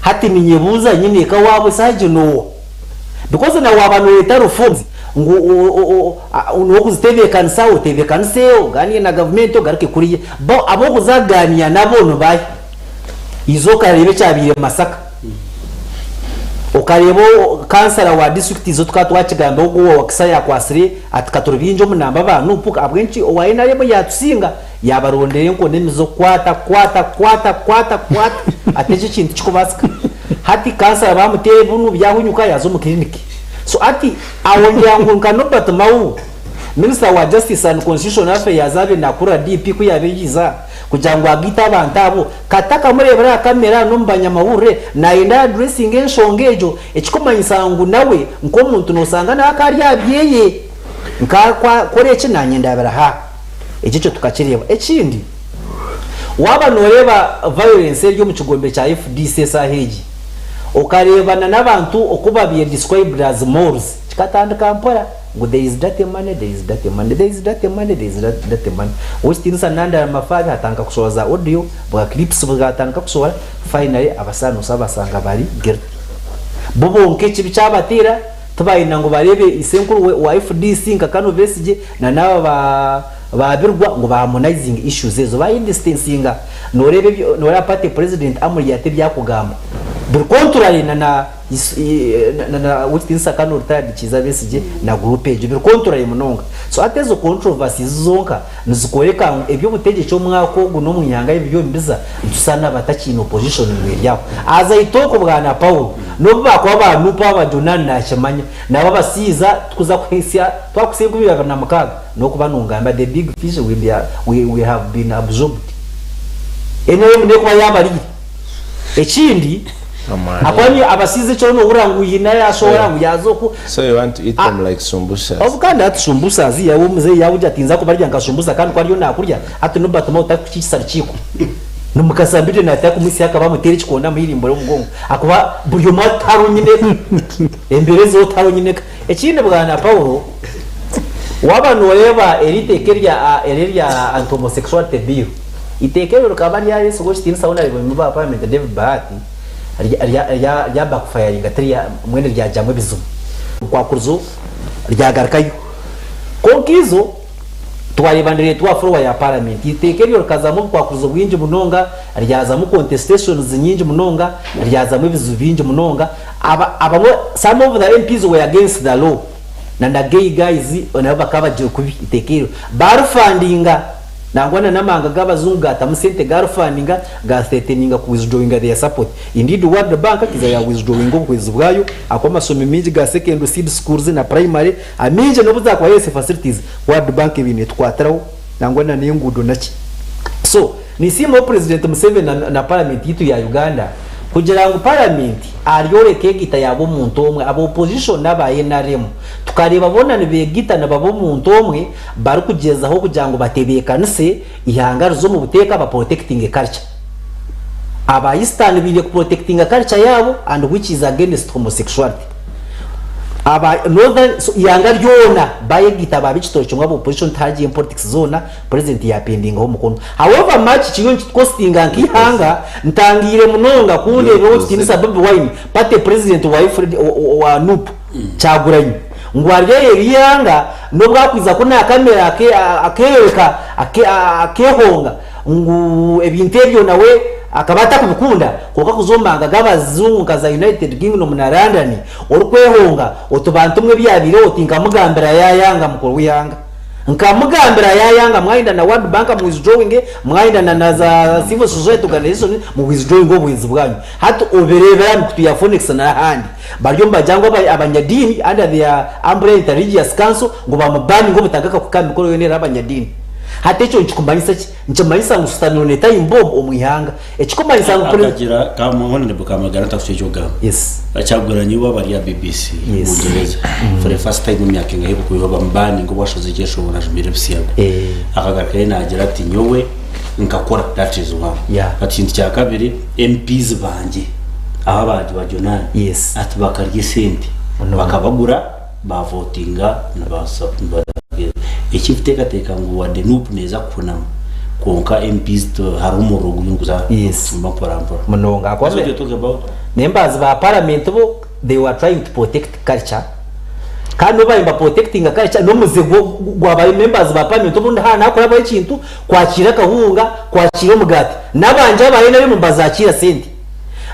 hati ninyebuuza nyineeka waabo esaaha egi n'oha? Because na waaba nooyeta reforms ngu n'okuzitebeekanisa otebeekanise ogaaniire na gavumenti ogaruke kuriya, bo ab'okuza kugaaniira nabo nibahi? Iza okareeba ekyabaire Masaka, okareeba kansara wa disiturikiti izo tukaba twakigambaho ogu owa Wakisa yaakwatsire ati ka turi baingi omu namba aba Nup ahabw'enki owa nrm yaatusinga? Yaabarondera enkoni emizi okukwata, kukwata, kukwata, kukwata, kukwata, ati ekyo ekintu tikikubaasika. Hati kansara baamuteera ebibunu byahunyuka yaaza omu kiriniki. So hati aho ngira ngu nka Norbert Mao, Minisita wa Justice and Constitutional Affairs abe naakurira DP ku yaabaire yaija kugira ngu agaite abantu abo, kati akamureebera aha kamera n'omu banyamahurire naayenda addressinge enshonga egyo, ekikumanyisa ngu nawe nk'omuntu noosanga nawe akaba ari aha byeye. Nka ku akora eki naanye ndaabira aha. Ekyo ekyo tukakireeba. Ekindi, waaba nooreeba violence eri omu kigombe kya FDC esaaha egi, okareeba na n'abantu oku babaire described as moles, kikatandika mpora ngu there is dirty money, there is dirty money, there is dirty money, there is dirty money. Ow'ekitiinisa Nandala Mafabi atandika kusohora za audio, bwa clips bwatandika kusohora, finally abasanuusi abasanga bari guilty. Bo bonka ekibi kyabateera, Tibayenda ngu bareebe isenkuru we wa FDC nka Kano Besigye na naaba ba ba Birwa ngu ba harmonizing issues ezo ba distancinga noreeba ebyo noreeba party president Amuriat ebyakugamba biri contrary na na na na owekitiinisa Kano retired Kiiza Besigye na group egyo biri contrary munonga so hati ezo controversies zonka Nizikworeka ngu eby'obutegyeki omwaka ogu n'omu ihanga ebiri omu biza nitusana batakiine opposition ngu eri aho. As I talk Bwana Paul, n'obu baakuba ba nup aba Jonan nakimanya, nabo abasiiza tukuza kuhitsya twakuhitsya 2026 n'okuba nongamba the big fish will be will have been absorbed. Nrm n'ekuba yaabariire. Ekindi ahakuba ni abasiiza ekiro nohurira ngu haine ayashohora ngu yaaza oku. So you want to eat them like sumbusas? Obu kandi hati sumbusas yawe omuzeeyi yaawurya ati nza kubarya nka sumbusa kandi ku ariyo naakurya hati nobatuma otarikukiikisa rukiiko. Nomukasa Mbidde naatera kumuhitsya akaba amuteera ekikondo amuhirimbura omugongo ahakuba buri omwe tihariho nyineka. Embeera eziriho tihariho nyineka. Ekindi Bwana Paulo, waaba nooreeba eri iteeka erya eri erya Anti-Homosexuality Bill, Iteeka eryo rikaba ryareetsirwe ow'ekitiinisa Honourable Member wa Parliament David Bahati rya rya backfiringa tirya mbwenu ryagyamu ebizibu. Obukwakurizo ryagarukayo. Kwonka eizo twareeba nireetwa aha floor ya Parliament. Iteeka eryo rikazamu obukwakurizo bwingi munonga, ryazamu contestations nyingi munonga, ryazamu ebizibu bingi munonga. Aba abamwe some of the MPs were against the law na na gay guys nabo bakaba bagire kubi iteeka eryo. Baarifandinga. Nangwa na n'amahanga g'abazungu gaatamu sente gaarifandinga, ga threateninga ku withdrawinga their support. Indeed World Bank kiza ya withdrawinga obuhwezi bwayo ahakuba amasomero maingi ga secondary seed schools na primary amaingi n'obu zaakuba health facilities World Bank ebaire netukwatiraho nangwa na n'enguudo naki. So ninsiimaho President Museveni na na parliament yaitu ya Uganda kugira ngu parliament aryoreka egita yaaba omuntu omwe aba opposition n'aba nrm tukareeba boona nibeegita nibaba omuntu omwe barikugyezaho kugira ngu batebeekanise eihanga rize omu buteeka baprotectinge culture. Aba Eastern baine kuprotectinga culture yaabo and which is against homosexuality. Aba Northern so ihanga ryona bayegaita baaba ekitooro kimwe aba opposition tihagiye mu politics zoona president yapendingaho omukono. However much kiriyo nikitukostinga nk'eihanga ntangiire munonga kundeeba ow'ekitiinisa Bobi Wine party president wa Fred wa Nup Kyagulanyi ngu ari aheeru y'eihanga n'obu akwiza ku nakamera akeyoreka akehonga ngu ebintu ebyo nawe akaba atakubikunda kwonka kuza omu mahanga g'abazungu nka za United Kingdom na London orikwehonga oti bantu mwe ebyabaireho oti nkamugambira yayanga mukuru w'eihanga nkamugambira yayanga mwayenda na World Bank mu withdrawinge mwayenda na na za Civil Society Organization mu withdrawinge obuhwezi bwanyu hati obireebera aha mikutu ya Phoenix n'ahandi bariyo nibagira ngu abanyadiini under their umbrella Interreligious Council ngu bamubaninge obutagaruka kuhika aha mikoro yoona eriho abanyadiini. Hati ekyo nikikumanyisa ki? Nikimanyisa ngu sitani one time bomb omu ihanga. Ekikumanyisa ngu pre. Akagira ka Honourable Kamagara ntakucwa eky'okugamba. Yes. Kyagulanyi waaba ari aha BBC Yes. Bungyereza for the first time omu myaka engahi bukwiha bamubaninga obu ashoza ekyeshongoro ajumire ebisiyaga. Eh. Akagarukayo naagira ati nyowe nkakora that is one. Yeah. Ati ekintu kya kabiri MPs bangye aba abandi bajonaani Yes. ati bakarya esente Munonga. bakabagura Bavotinga ekirikuteekateeka ngu wadde Nup neeza kuhunama kwonka MPs hariho omuriro guriyo niguza kucumba mpora mpora. Munonga That's what you're talking about? Members ba parliament bo they were trying to protect culture kandi n'obu baabaire nibaprotectinga culture n'omuze gwa ba members ba parliament obundi haaba nihakurabaho ekintu kwakiira akahunga kwakiira omugaati n'abangye aba NRM nibazakiira sente.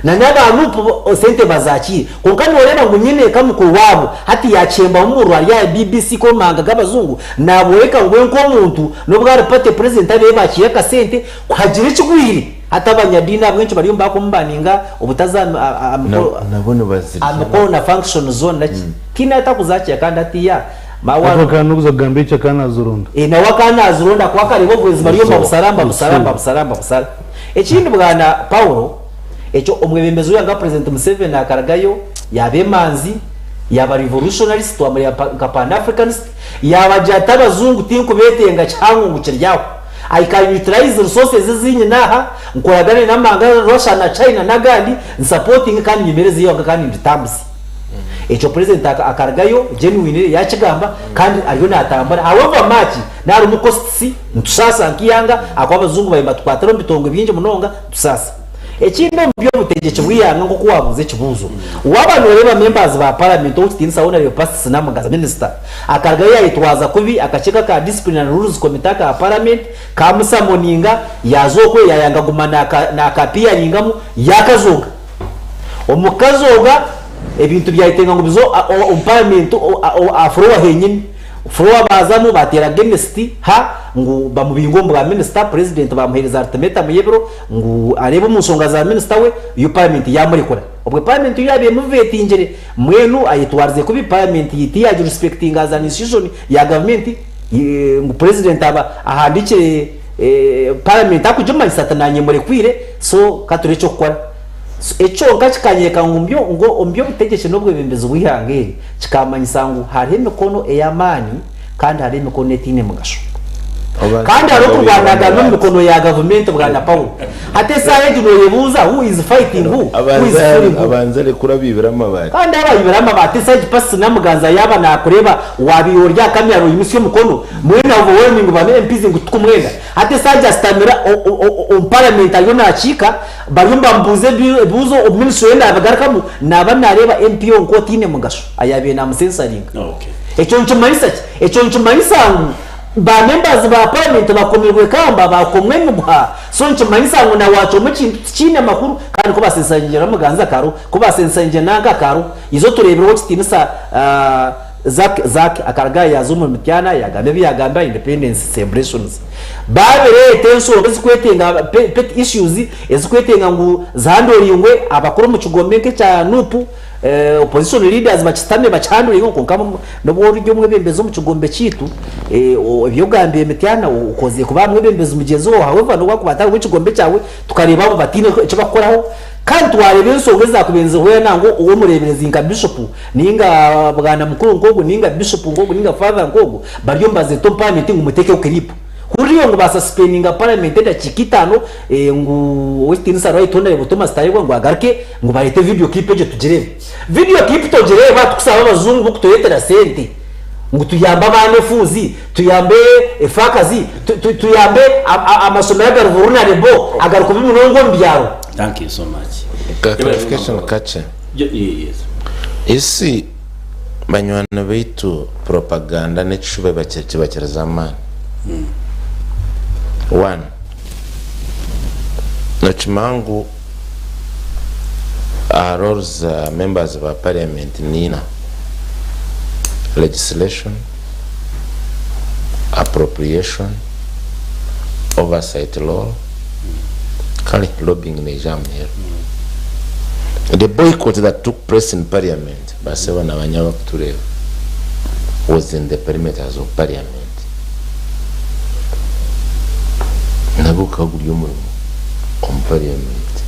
Na n'aba Nup bo sente bazakiire. Kwonka noreeba ngu nyineeka mukuru waabo hati yakyembamu omuriro ari aha BBC ku omu mahanga g'abajungu naboreka ngu we nk'omuntu n'obu ari party president abaire bakiire akasente ku hagira ekigwire hati abanyadiini ahabw'enki bariyo nibakumubaninga obutaza aha mikoro Nabo nibazirya. aha mikoro na function zoona naki. Tihaine atakuzakiira kandi hatiiya Hati akaba n'okuza kugamba eki akaba nazironda. Nawe akaba nazironda ahakuba akareeba obuhwezi bariyo nibabusara nibabusara nibabusara nibabusara. Ekindi bwana Paulo, ekyo omwebembezi w'eihanga President Museveni akarugayo yaaba emanzi, yaaba revolutionarist twamureeba nka Pan Africanist, yaabagira ati abazungu tinkubetenga kihango ngu kiri aho. I can utilize resources ezi nyine aha, nkoragane n'amahanga Russia na China n'agandi, nsupportinge kandi nyemereze eihanga kandi nditambuze. Ekyo President akarugayo genuinely yakigamba kandi ariyo natambura however much naharimu costs nitusaasa nk'eihanga ahakuba abazungu bariyo nibatukwatira omu bitongwe bingi munonga nitusaasa. Ekindi omu by'obutegyeki bw'eihanga nk'oku wabuuza ekibuuzo, waaba noreeba members ba parliament ow'ekitiinisa Honourable Persis Namugaza minister akarugayo yayetwaza kubi akakiiko aka discipline and rules committee aka parliament kamusamoninga yaaza okwe yayanga kuguma naka appearingamu yakazooga. Omu kukazooga, ebintu byayetenga ngu bize omu parliament aha floor henyini. Floor baazamu baateera against her ngu bamubinge omu bwa minister, president baamuheereza ultimatum y'ebiro ngu areebe omu nshonga za minister we, yo parliament yaamurekura. Obwe parliament yo yaaba emuvetingire, mbwenu ayetwarize kubi, parliament tiyaagirespectinga as an institution ya government, ngu president aba ahandiikire parliament arikugimanyisa ati naanye murekwire so ka turebe eky'okukora. So eki kyonka kikanyereka ngu ngu omu by'obutegyeki n'obwebembezi bw'eihanga eri, kikaamanyisa ngu hariho emikono ey'amaani kandi hariho emikono etaine mugasho. Kandi hariho okurwanagana omu mikono ya gavumenti bwana Paulo. Hati esaaha egi nooyebuuza who is fighting who, who is fooling who? Abanze arekure abaibire amabaati. Kandi abaibire amabaati esaaha egi Pastor Namuganza yaaba naakureeba waabaire ori aha kamera noimutsya omukono, mbwenu overwhelming ba MPs ngu titukumwenda. Hati esaaha egi asitamire omu parliament ariyo naakiika, Bariyo nibamubuuza ebibuuzo omu ministry ye nabigarukamu naba nareeba MP ogu nk'otaine mugasho ayabaire namusensaringa. Ekyo nikimanyisa ki? Ekyo nikimanyisa ngu ba members ba parliament bakomirwe kamba bakomwa emiguha so nikimanyisa ngu na wacwamu ekintu tikiine makuru kandi ku basensaringire Ramuganza kariho, ku basensaringire nanka kariho. Izo tureebire Owekitinisa Zac Zac akaruga aha yaaza omuri Mityana yaagamba ebi yaagamba aha Independence Celebrations. Baabireeta enshonga ezikwetenga petty issues ezikwetenga ngu zihandoringwe abakuru omu kigombe nk'ekya Nup, opposition leaders bakisitame bakihandoringe kwonka n'obu ori omwebembezi omu kigombe kyaitu ebi ogambire Mityana okozire kuba mwebembezi mugyenzi waawe however n'obu akuba atari w'ekigombe kyawe tukareeba abo bataine eki bakukoraho kandi twareeba enshonga ezakubaire nizihwera nangwa ow'omureeberezi nka Bishop Ninga bwana mukuru nkogu ninga bishop nkogu ninga father nkogu bariyo nibazeeta omu parliament ngu mutekeho clip. Hurira ngu basasipendinga parliament edakiika itaano ngu ow'ekitiinisa Right Honourable Thomas Tayebwa ngu agaruke ngu bareete video clip egyo tugireebe. Video clip togireeba tukusaba abajungu bo kutureetera sente ngu tuyambe abaana efuuzi, tuyambe efaakazi, tuyambe amasomero agari vulnerable agari kubi munonga omu byaro. Thank you so much. Ka clarification kakye. Yes. Isi banywani baitu propaganda n'ekishuba kibakirize amaani. One, nokimanya ngu aha roles za members ba parliament ni ina, legislation, appropriation, oversight role, kare lobbying neija aha muheru. The boycott that took place in parliament, basebo na banyabo abakutureeba, was in the perimeters of parliament. Nagwo gukaba guri omurimo omu parliament.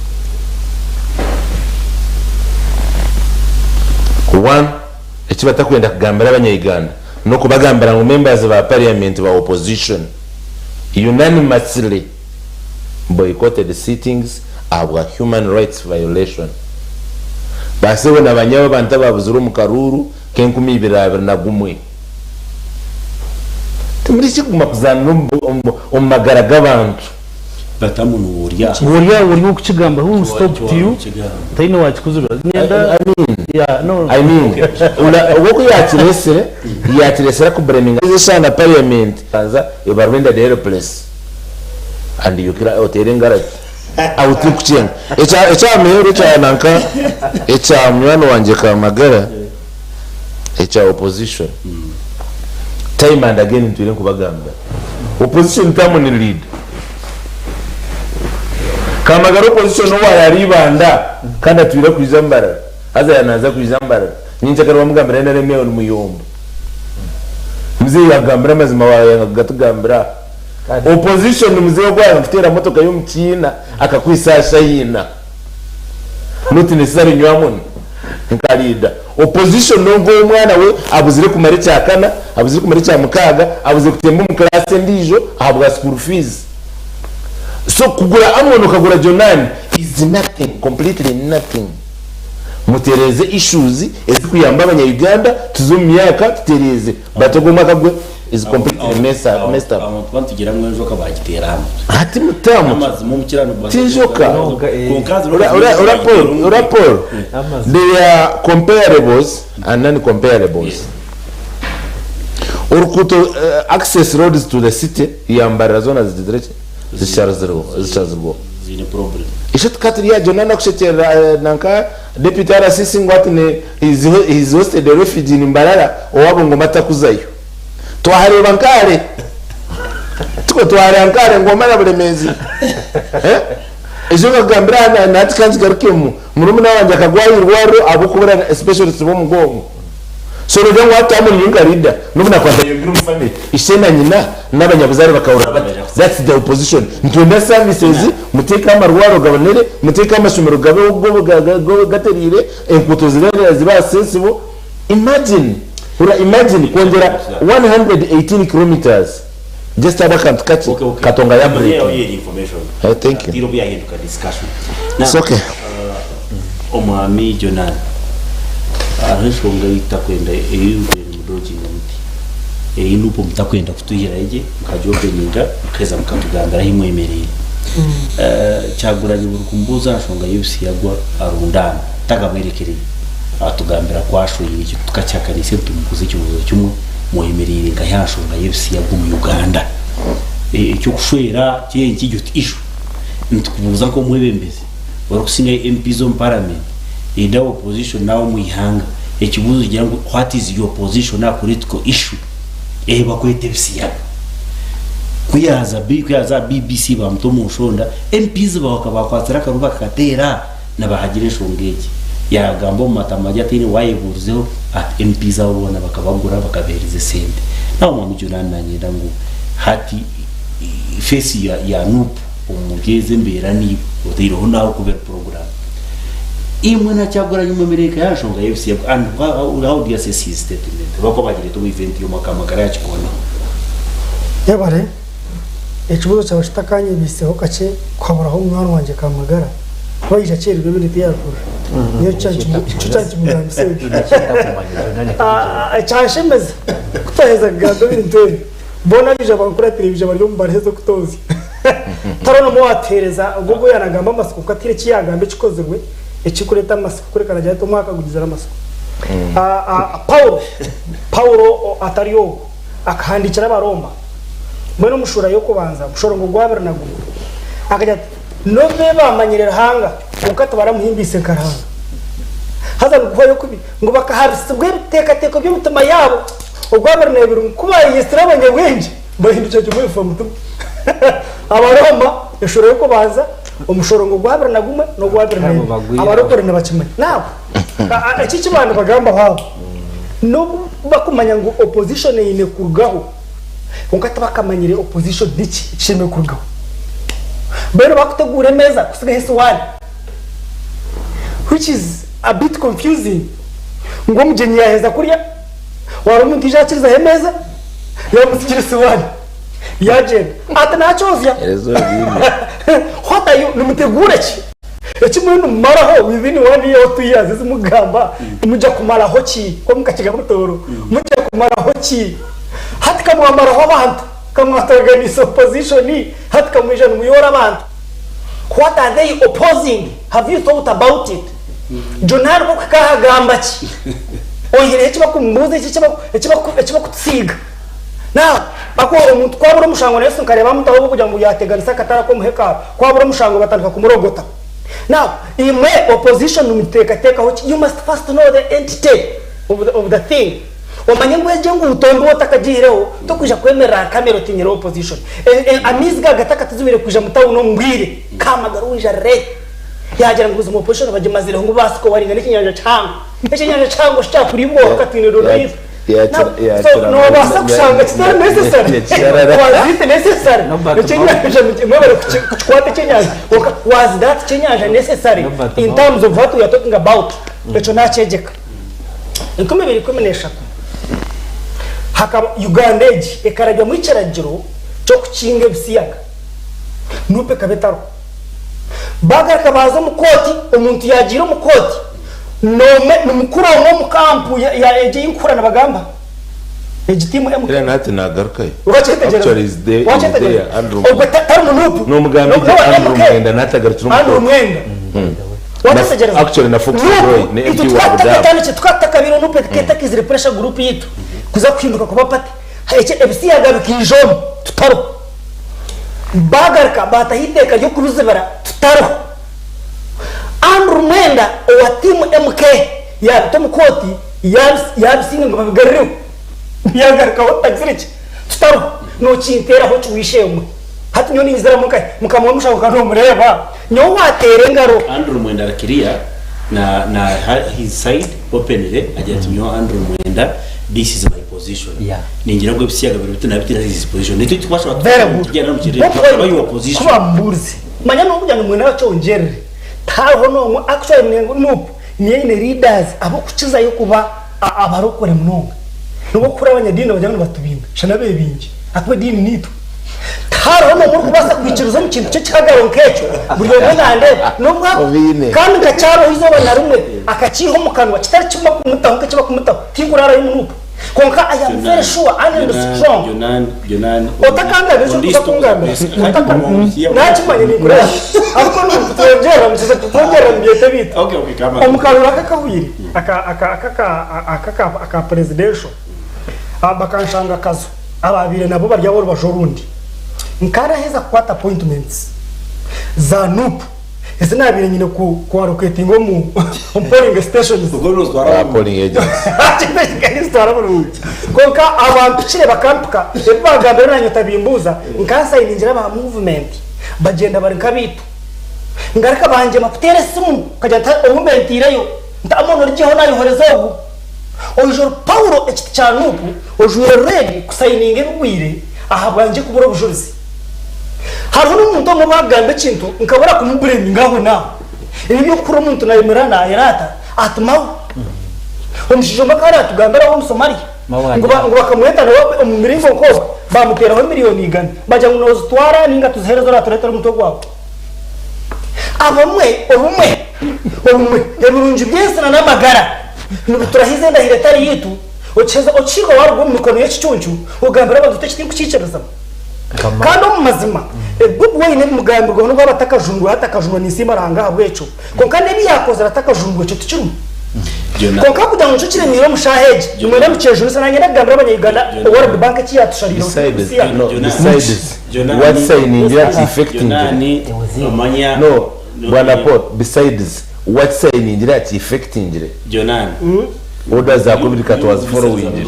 One, eki batakwenda kugambira abanya-Uganda n'okubagambira ngu members ba parliament ba opposition unanimously boycotted sittings ahabwa human rights violation. Basebo na banyabo abantu ababuzire omu karuuru k'enkumi ibiri abiri na gumwe. Timurikye kuguma kuzaanira omu magara g'abantu. Batamu niworya. Worya ori okukigamba who stopped you taine wakikuzibira nyenda I mean, yeah, no. I mean, ogwo ku yakiresire yakiresire akubraminga eshana parliament anza ebarwenda the place and you kira otere engarabi aho turi kucenga ekya muheru ekya nanka ekya munywani wangye Kamagara ekya opposition. Time and again ntwire nkubagambira opposition tamuni lead Kamagara. Opposition owayo ari Ibanda kandi atwire kwija Mbarara, haza yanaza kwija Mbarara nyinkya wamugambira NRM yawe nimuyomba. Muzeeyi yagambira amazima wayanga kugatugambira. Opposition muzeeyi ogwayanga kuteera motoka y'omukiina akakwisa ashayiina not necessarily nywamuni nka leader. Opposition nonka omwana we abuzire kumara ekyakana, abuzire kumara ekyamukaaga, abuzire kutemba omu class endiijo ahabwa school fees. So kugura Amon okagura Jonan is nothing, completely nothing. Mutereeze issues ezikuyamba abanya-Uganda, tuze omu myaka tutereeze, but ogwo omwaka gwe is completely messed up. Abantu bantugira ngu enjoka bagiteera aha mutwe. Ati mutamu amazima omukirano. Tinjoka. Ora Paul, ora Paul, they are comparables and non-comparables. Urukuto, access roads to the city yambarira zona zigizire zisharazirwaho. Zine problem. Ishortcut rya Jonana kushekyerera nanka deputy RCC ngu ati he's hosted a refugee in Mbarara owabo ngoma atakuzayo. Twahareba nkare tuko twahareba nkare ngoma na Bulemezi, eh ejo nkagambira nati kanzigarukemu murumuna wanje akagwayo irwaro abokubura specialist b'omugongo. So rero ngu hati amuri nka leader n'ubu nakwata yongera omu family ishe na nyina n'abanyabuzare bakahurira bati that's the opposition. Nitwenda services, muteeke amarwaro gabonere, muteeke amashomero gabeho gateriire, enkuuto zibe zibe accessible. Imagine, ura imagine kwongera 118 kilometers just aba akantu kakye katonga ya break. Yeah, information. Thank you. Tiro byahinduka discussion. It's okay. Omwami Jonan, hariho enshonga eyitakwenda ey'okwenda mudoginga muti eyi nupo mutakwenda kutuhira ege mukagyopeninga mukaheza mukatugambira ahu imwemereire. Kyaguranye buri kumbuuza aha nshonga y'ebisiyagwa arundana tagamwerekereye atugambira kwashoyire ekyo tukakihakanisa. Tumubuuza ekibuuzo kimwe: mwemereire nka ya nshonga y'ebisiyagwa omu Uganda? Ekyokushwera kyenkigyo ti issue. Nitukubuuza nk'omwebembezi orikusinga MPs omu parliament, leader wa opposition nawe omu ihanga, ekibuuzo kigira ngu what is your position aha political issue eyi bakweta ebisiyaga? Kuyaza B kuyaza BBC bamuta omu nshonda, MPs bawe bakwatsire akaru bakateera nabahagira enshonga egi yagamba omu matama agi ataine wayebuurizeho ati MPs abo boona bakabagura bakabahereza esente. Nawe mwami Jonani, nanyenda ngu hati face ya NUP omu embeera nibo otaireho nawe kubera program imwe nakyaguranye mwemereka ya nshonga y'ebisiyaga, and how do you assess his statement bako bagireta omu event y'omwaka magara yakikona? Yebare. Ekibuuzo kyaba kitakanyebiiseho kakye kuhaburaho munywani wangye Kamagara kuba yaija akyererwe ebindi tiyabihurira. Nyowe nikyo kyakimugambisa ebyo. Kyanshemeza ku twaheza kugamba ebintu ebi, boona abaija bankuratire baija bari omu baruha ez'okutoozya. Tihariho n'omwe owatuheereza ogwo ogu yaanagamba amatsiko kwonka tihaine eki yaagamba ekikozirwe ekirikureeta amatsiko kureka naagira ati omwaka gugizire amatsiko. Paulo, Paulo atari ogwo, akahandiikira Abarooma Mbwenu omu shuura y'okubanza, omushorongo gw'abiri na gumwe, akagira ati, N'obu be baamanyire Ruhanga, kwonka tibaramuhimbiise nka Ruhanga. Haza niguhwayo kubi, ngu bakahabisibwa ebiteekateeko by'emitima yaabo. Ogw'abiri n'ebiri ngu ku baayeyetsire abanyabwengye, bahindukira kimwe ebifamutima. Abarooma, eshuura y'okubanza, omushorongo gw'abiri na gumwe n'ogw'abiri n'ebiri. Abarokore nibakimanya. Nawe, eki eki baanibagambaho abo, n'obu bakumanya ngu opposition eine kurugaho, Kwonka tibakamanyire opposition niki ekishemereire kurugaho. Mbwenu bakuteguura emeeza kutsigaho esiwaani which is a bit confusing ngu omugyenyi yaheza kurya waaba omuntu yaija akirizaho emeeza yamutsigira esiwaani yagyenda ati nakyozya what are you nimuteguura ki? Eki mbwenu nimumaraho within one year or 2 years ezi mukugamba nimujya kumaraho ki? Ko mukakigamba Tooro mujya kumaraho ki? Hati ka mwamaraho abantu, ka mwatoganiise opposition, hati ka mwija nimuyoora abantu. What are they opposing? Have you thought about it? Jonani kw'okuhika aha agamba ki? Oihireho eki bakumubuuza eki eki bakutusiiga. Now, ahakuba omuntu ku abura omushango na Yesu nkareeba amutaho ogw'okugira ngu yaateganisa akatare ak'omu hekalu, ku abura omushango batandika kumurogota. Now, imwe opposition nimugiteekateekaho ki? You must first know the entity of the, of the thing. Omanye ngu egyo enguuto mbi otakagiihireho, tokwija kwemerera aha kamera oti nyine opposition. Amaizi ga gataka tizibire kwija mu tawuni omu bwire. Kamagara owaija late yaagira ngu buzima opposition bagimazireho ngu baasikowaringa n'ekinyanja kihango. Ekinyanja kihango shi kyakuriibwaho katwine ruru itwe. So noobaasa kushanga kitari necessary. Was it necessary? Ekyenyanja mwebare kukikwata ekyenyanja kwonka was that kyenyanja necessary in terms of what we are talking about? Ekyo nakyegyeka. 2013 hakaba Uganda egi ekarabyamu ekiragiro ky'okukinga ebisiyaga Nup ekaba etariho. Bagaruka baaza omu kooti, omuntu yaagiire omu kooti n'omwe ni mukuru omwe omu kampu ya ya egyo ei nkuhurira nibagamba egi tiimu MK. Era nahati nagarukayo. Wakyetegyereza? Actually is there, is Wakyetegyereza? there Andrew Ogwe ta- tari munuupu. N'omugambye N'owa gye Andrew MK. Mwenda nahati agarukire omu Andrew kooti. Mwenda. Wakyetegyereza? Actually na Fox Nuupu, Roy ne itwe MP wa tukaba Budaaba. tutakatandikire, tukaba tutakabaire Nuupu etakiizire pressure group yaitu kuza kuhinduka kuba party. Eki ebisiyaga bikaija omu tutariho. Baagaruka baataho eiteeka ry'okubizibira tutariho. Andrew Mwenda owa tiimu MK yaabita omu kooti yaabisinga ngu babigarireho. Byagarukaho tutagizire ki? Tutariho. Nookinteeraho ki w'eishe-emwe? Hati nyowe niinyiziramu nkahi? Mukama w'omushango ka noomureeba? Nyowe waateera engaro. Andrew Mwenda ari clear na na his side openly agira ati nyowe Andrew Mwenda this is my position Yeah. ningira ngu ebisiyaga biri biti na biti that is his position nitwe tukubaasa Very good. tugyenda omu kirere Good twakaba point. your position Kuba mbuurize. Manya n'okugira ngu mwine abakyongyerere. Tihariho n'omwe actually nengu nup niyo eine leaders ab'okukizayo kuba a- abarokore munonga. N'obu okuhurira abanyadiini nibagira ngu nibatubinga, shana abeebingi ahakuba ediini niitwe. Tihariho n'omwe orikubaasa kwikiriza omu kintu ky'ekihagaro nk'ekyo, buri omwe nandeeba. N'obu aku- Obiine. kandi nka kyariho eizooba na rimwe akakiiha omu kanwa kitari kimwe kumutaho nk'ekibakumutaho, tinkurarayo omu nup. Kwonka I am very sure and ndi strong. Otakangambira eki orikuza kungambira. Otaka nakimanya ninkureeba. Ahabw'okuba nitwongyerera nikiza kutwongyerera omu byeta ebiitu. Omu karuru aka akahwire aka aka aka aka aka aka presidential bakanshanga akazu abaabaire nabo bari ab'orubaju orundi. Nkaraheza kukwata appointments za nup ezi naabaire nyine ku ku allocatinga omu omu polling stations. Ba polling agents. Nzitwara burungi. Kwonka abampikire bakampika ebi baagambire naanye otabimbuuza, nkansayiningira aba movement bagyenda bari nk'abaitu. Ngaruka bangyema kuteera esimu nkagira nti ou mbe ntaireyo nti Amon origyeho nayohereza ogu. Oija ori Paulo ekiti kya Nup ojwaire red kusayininga ebigwire ahabwangye kubura obujurizi. Hariho n'omuntu omwe owagamba ekintu nkabura kumubureminga aho n'aho. Ebi eby'okuhurira omuntu nayemerera nayeraata ati mawe. Omushaija omwe akaba naatugambira ow'Omusomalia ngu ngu bakamweta nawe omu miringo nk'ogwo baamuteeraho miriyoni igana bagira ngu noozitwara nainga tuziheereze oraatureetera omutwe gwawe. Abamwe obumwe obumwe ebirungi by'ensi na n'amagara nibiturahiza endahiro etari yaitu okiheza okihirwa waaruga omu mikono y'ekicuncu ogambira abantu oti eki tinkukiikiriza. Kandi omu mazima Bobi Wine ebimugambirweho n'obu aba atakajunirwe hatakajunwa ninsiima Ruhanga ahabw'ekyo. Kwonka n'ebi yaakozire atakajunirwe ekyo tikirimu. Kwonka kugira ngu nikyo kiremeire omu shaaha egi, nimwenda mukyejunise naanye ndakugambira abanya-Uganda World Bank eki yaatushariireho Besides, no, besides, what signing ati effectingire? No, Bwana Paul, besides, what signing ati effectingire? Orders zakubiri kati wazifollowingire.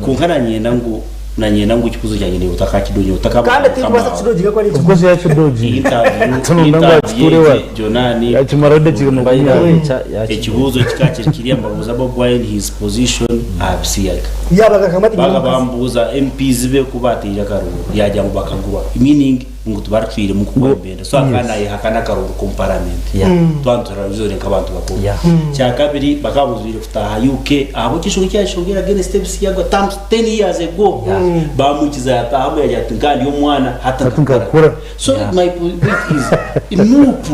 Kwonka nanyenda ngu nanyenda ngu ekibuzo kyangye niiwe otakakidonye Kandi tinkubaasa kukidoginga ku ari Of course yakidoginga. Tunonda ngu akituure wa. Jonani Yakimaraho edakiika 20. Ekibuuzo kikaba kiri kiriya nibabuuza Bobi Wine his position aha bisiyaga. Yabaga akamati Baga bamubuuza MPs be ku bateire akaruru yagira ngu bakagurwa meaning ngu tibaricwiremu kukora ebibenda so akaba nayehakana akaruru k'omu parliament. Twaba niturabizoore nk'abantu bakuru. Kyakabiri bakaba bamuzibiire kutaaha UK ahabw'eki enshonga eki yashongire against ebisiyaga times 10 years ago bamwikiza yataahamu yagira ati nkaba ndi omwana hati nkakura. So my point is Nup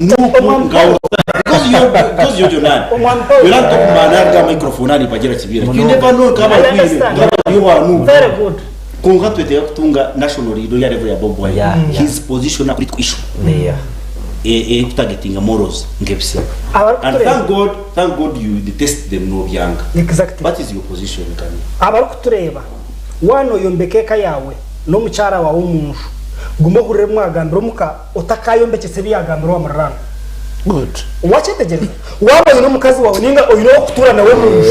Nup nkawe because you because you Jonani Jonani tokumana aga microphone ani pagira kibira you never know kaba kwine kaba ni wa Nup Very good. Konka twetega kutunga national leader ya level ya Bob Wine his position na political issue eri kutagetinga morals nkebisiba and thank God thank God you detest them nobyanga Exactly. what is your position Kami? Abarikutureeba waaba noyombeka eka yaawe n'omukyara waawe omu nju, guma ohurire ebi mwagambira omuka otakaayombekyesa ebi yaagambira owa muriraanwa. Waakyetegyereza? Waaba oine omukazi waawe nainga oine ow'okutuura nawe omu nju,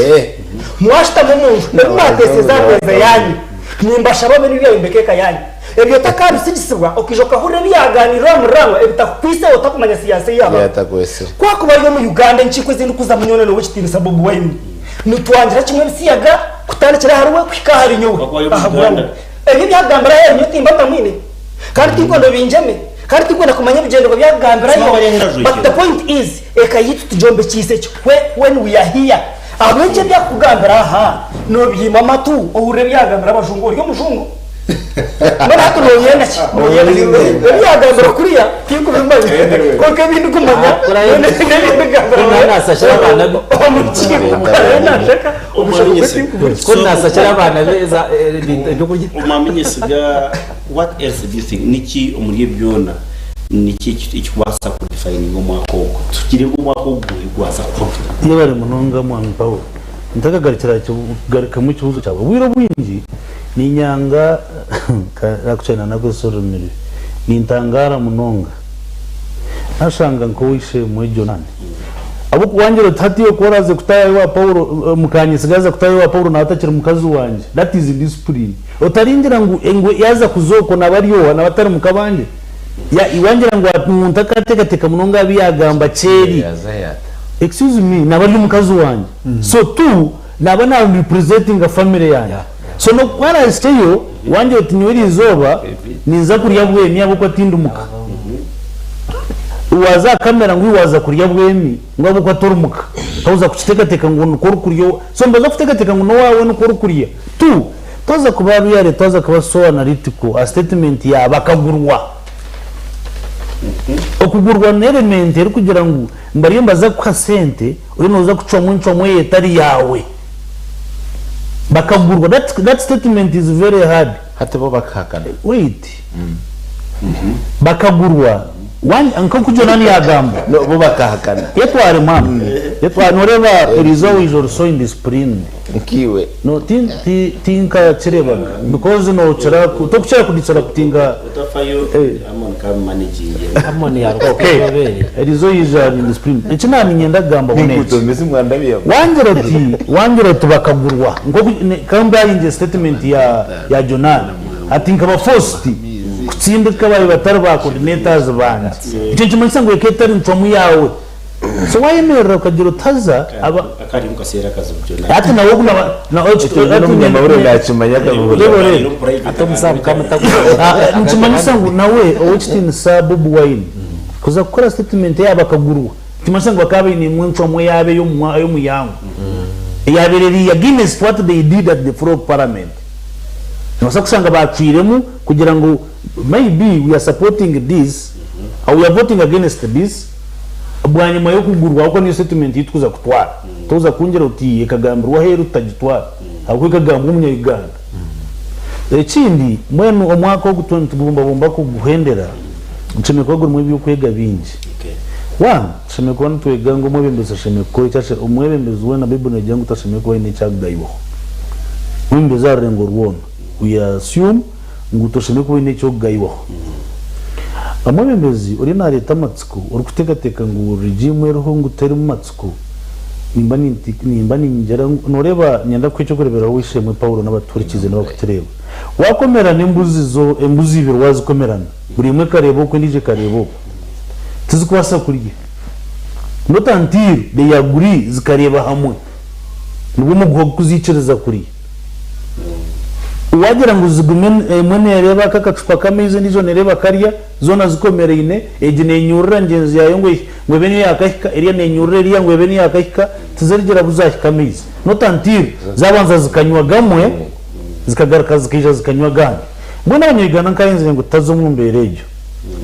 mwashutama omu nju, ebi mwateeseza aha meeza yaanyu, nimbashaba abe nibyo byayombeka eka yaanyu. Ebyo otakaabitsigisibwa okaija okahurira ebi yaagaaniire owa muriraanwa ebitakukwitseho otakumanya siyaasa ei yaabaho. Ku akuba ari omu Uganda enkiiko ezi ndikuzamu nyowe na Owekitiinisa Bobi Wine, Nitwangira kimwe ebisiyaga kutandikira ahari we kuhika ahari nyowe aha ground. Ebyo ebyakugambira aheeru nyowe timba ntamwine kandi tinkwenda obingyeme kandi tinkwenda kumanya ebigyendererwa byakugambirayo but the point is eka yaitu tugyombekiise ki when we are here ahabw'enki ebyakukugambira aha nobiima amatu ohurire ebyagambira abajungu ori omujungu Mbwenu hati noyenda ki? Ebi yagambira kuriya tinkubimanya kwonka ebi ndikumanya n'ebindigambira omu rukiiko nashaka omushako gwe tinkugurya. Omwami Nyesiga what else do you think niki omuri ebi byona niki ekikubaasa ku defininga omwaka ogu tugire ngu omwaka ogu gwaza kuba guta? Yebare munonga Mwami Paul. Ntakagarukira aha kugarukamu ekibuuzo kyawe, obwire obwingi niinyanga nakukyenda nakozesa orurimi rubi, nintangaara munonga nashanga nk'ow'eishe-emwe Jonani. Ahabw'okuba wangira oti hati iwe ku oraaze kutaaha owa Paulo, mukanyesiga yaaza kutaaha owa Paulo naaba atakiri mukazi wangye. That is indiscipline. Otaringira ngu ngu yaaza kuza okwo naaba ari oha, naaba atari muka bangye? Ya wangira ngu omuntu akaateekateeka munonga aha bi yaagamba kyeri. Excuse me, naaba ari omukazi wangye. So tu naba na representinga family yangye so noku arahikyeyo wangira oti nyowe erizooba ninza kurya bwemi ahabwokuba tindi muka waza aha camera ngu waza kurya bwemi ngu ahabwokuba tori muka toza kukitekateka ngu nikwo orikurya so nibaza kutekateka ngu nowawe nikwo orikurya tu twaza kuba real twaza kuba so analytical aha statement ya bakagurwa okugurwa ni element erikugira ngu Bariyo nibaza kukuha sente oriyo noza kucwamu encwamu eyetari yaawe. Bakagurwa that that statement is very hard. Hati bo bakahakana. Wait. Bakagurwa one nkoku Jonani yagamba. No bo bakahakana. Yetware mama. Yetware noreba erizoba waija ori so indisciplined. Nkiiwe. No ti ti tinkakirebaga because nokira tokukira kuditsira kutinga Otafayo Amon ka managinge. Amon yaruga Okay. kurobeere. Erizo yija ari indisciplined. Eki naninyenda kugamba ho Ninkuto neki. mbese mwandabiyamu. Wangira oti wangira oti bakagurwa nkoku kambayinge statement ya ya Jonani ati nkaba forced kutsindika ababaire batari ba coordinators bangye. Ekyo nikimanyisa ngu eka etari ncwamu yaawe. So wayemerera okagira oti haza aba Akari omu kaseera akazibu Jonani. hati nawe ogu naba na Ekyo nyine omunyamahurire nakimanya akabihuurira. Reeba oreebe. Ate omusawo mukamutagu. Nikimanyisa ngu nawe ow'ekitiinisa Bobi Wine kuza kukora statement yaaba akagurwa. Nikimanyisa ngu bakaba baine emwe encwamu eyaabo ey'omu ihangwe eyaabaire eri against what they did at the floor of parliament. Nobaasa kushanga baacwiremu kugira ngu maybe we are supporting this or we are voting against this bwanyima y'okugurwa ahabw'okuba niyo statement ei turikuza kutwara. Toza kungira oti ekagambirwa aheeru tutagitwara ahabw'okuba ekagambwa omunya-Uganda. Ekindi mbwenu omwaka ogu twena nitugubumbabumba kuguhendera, gushemereire kuba gurimu eby'okwega bingi. One, tushemereire kuba nitwega ngu omwebembezi ashemereire kukora eki ashe, omwebembezi weena Baiburi neegira ngu tashemereire kuba aine eki akugaywaho. Omwebembezi aha rurengo rwona, we assume ngu toshemereire kuba oine eki okugaywaho. Omwebembezi oriyo naareeta amatsiko, orikuteekateeka ngu regime eriho ngu terimu matsiko, Nimba nimba ningira ngu, nooreeba, niinyenda kuha eky'okureeberaho ow'eishe-emwe Paulo n'abatuhurikiize n'abarikutureeba. Waakomerana embuzi zo, embuzi ibiri waazikomerana, buri emwe ekareeba oku endiijo ekareeba oku, tizikubaasa kurya. Not until they agree zikareeba hamwe, nibwo omuguha gukuziikiriza kurya. Waagira ngu zigume emwe neereeba aka akacupa k'amaizi endiijo neereeba karya, zoona zikomereine, egi neenyurira ngyenzi yaayo ngu ngu ebe niyo yaakahika, eriya neenyurira eriya ngu ebe niyo yaakahika, tizirigira bu zaahika amaizi. Not until zaabanza zikanywa gamwe, zikagaruka zikaija zikanywa agandi. Mbwenu Abanya-Uganda nkaayenzire ngu tutaza omu mbeera egyo.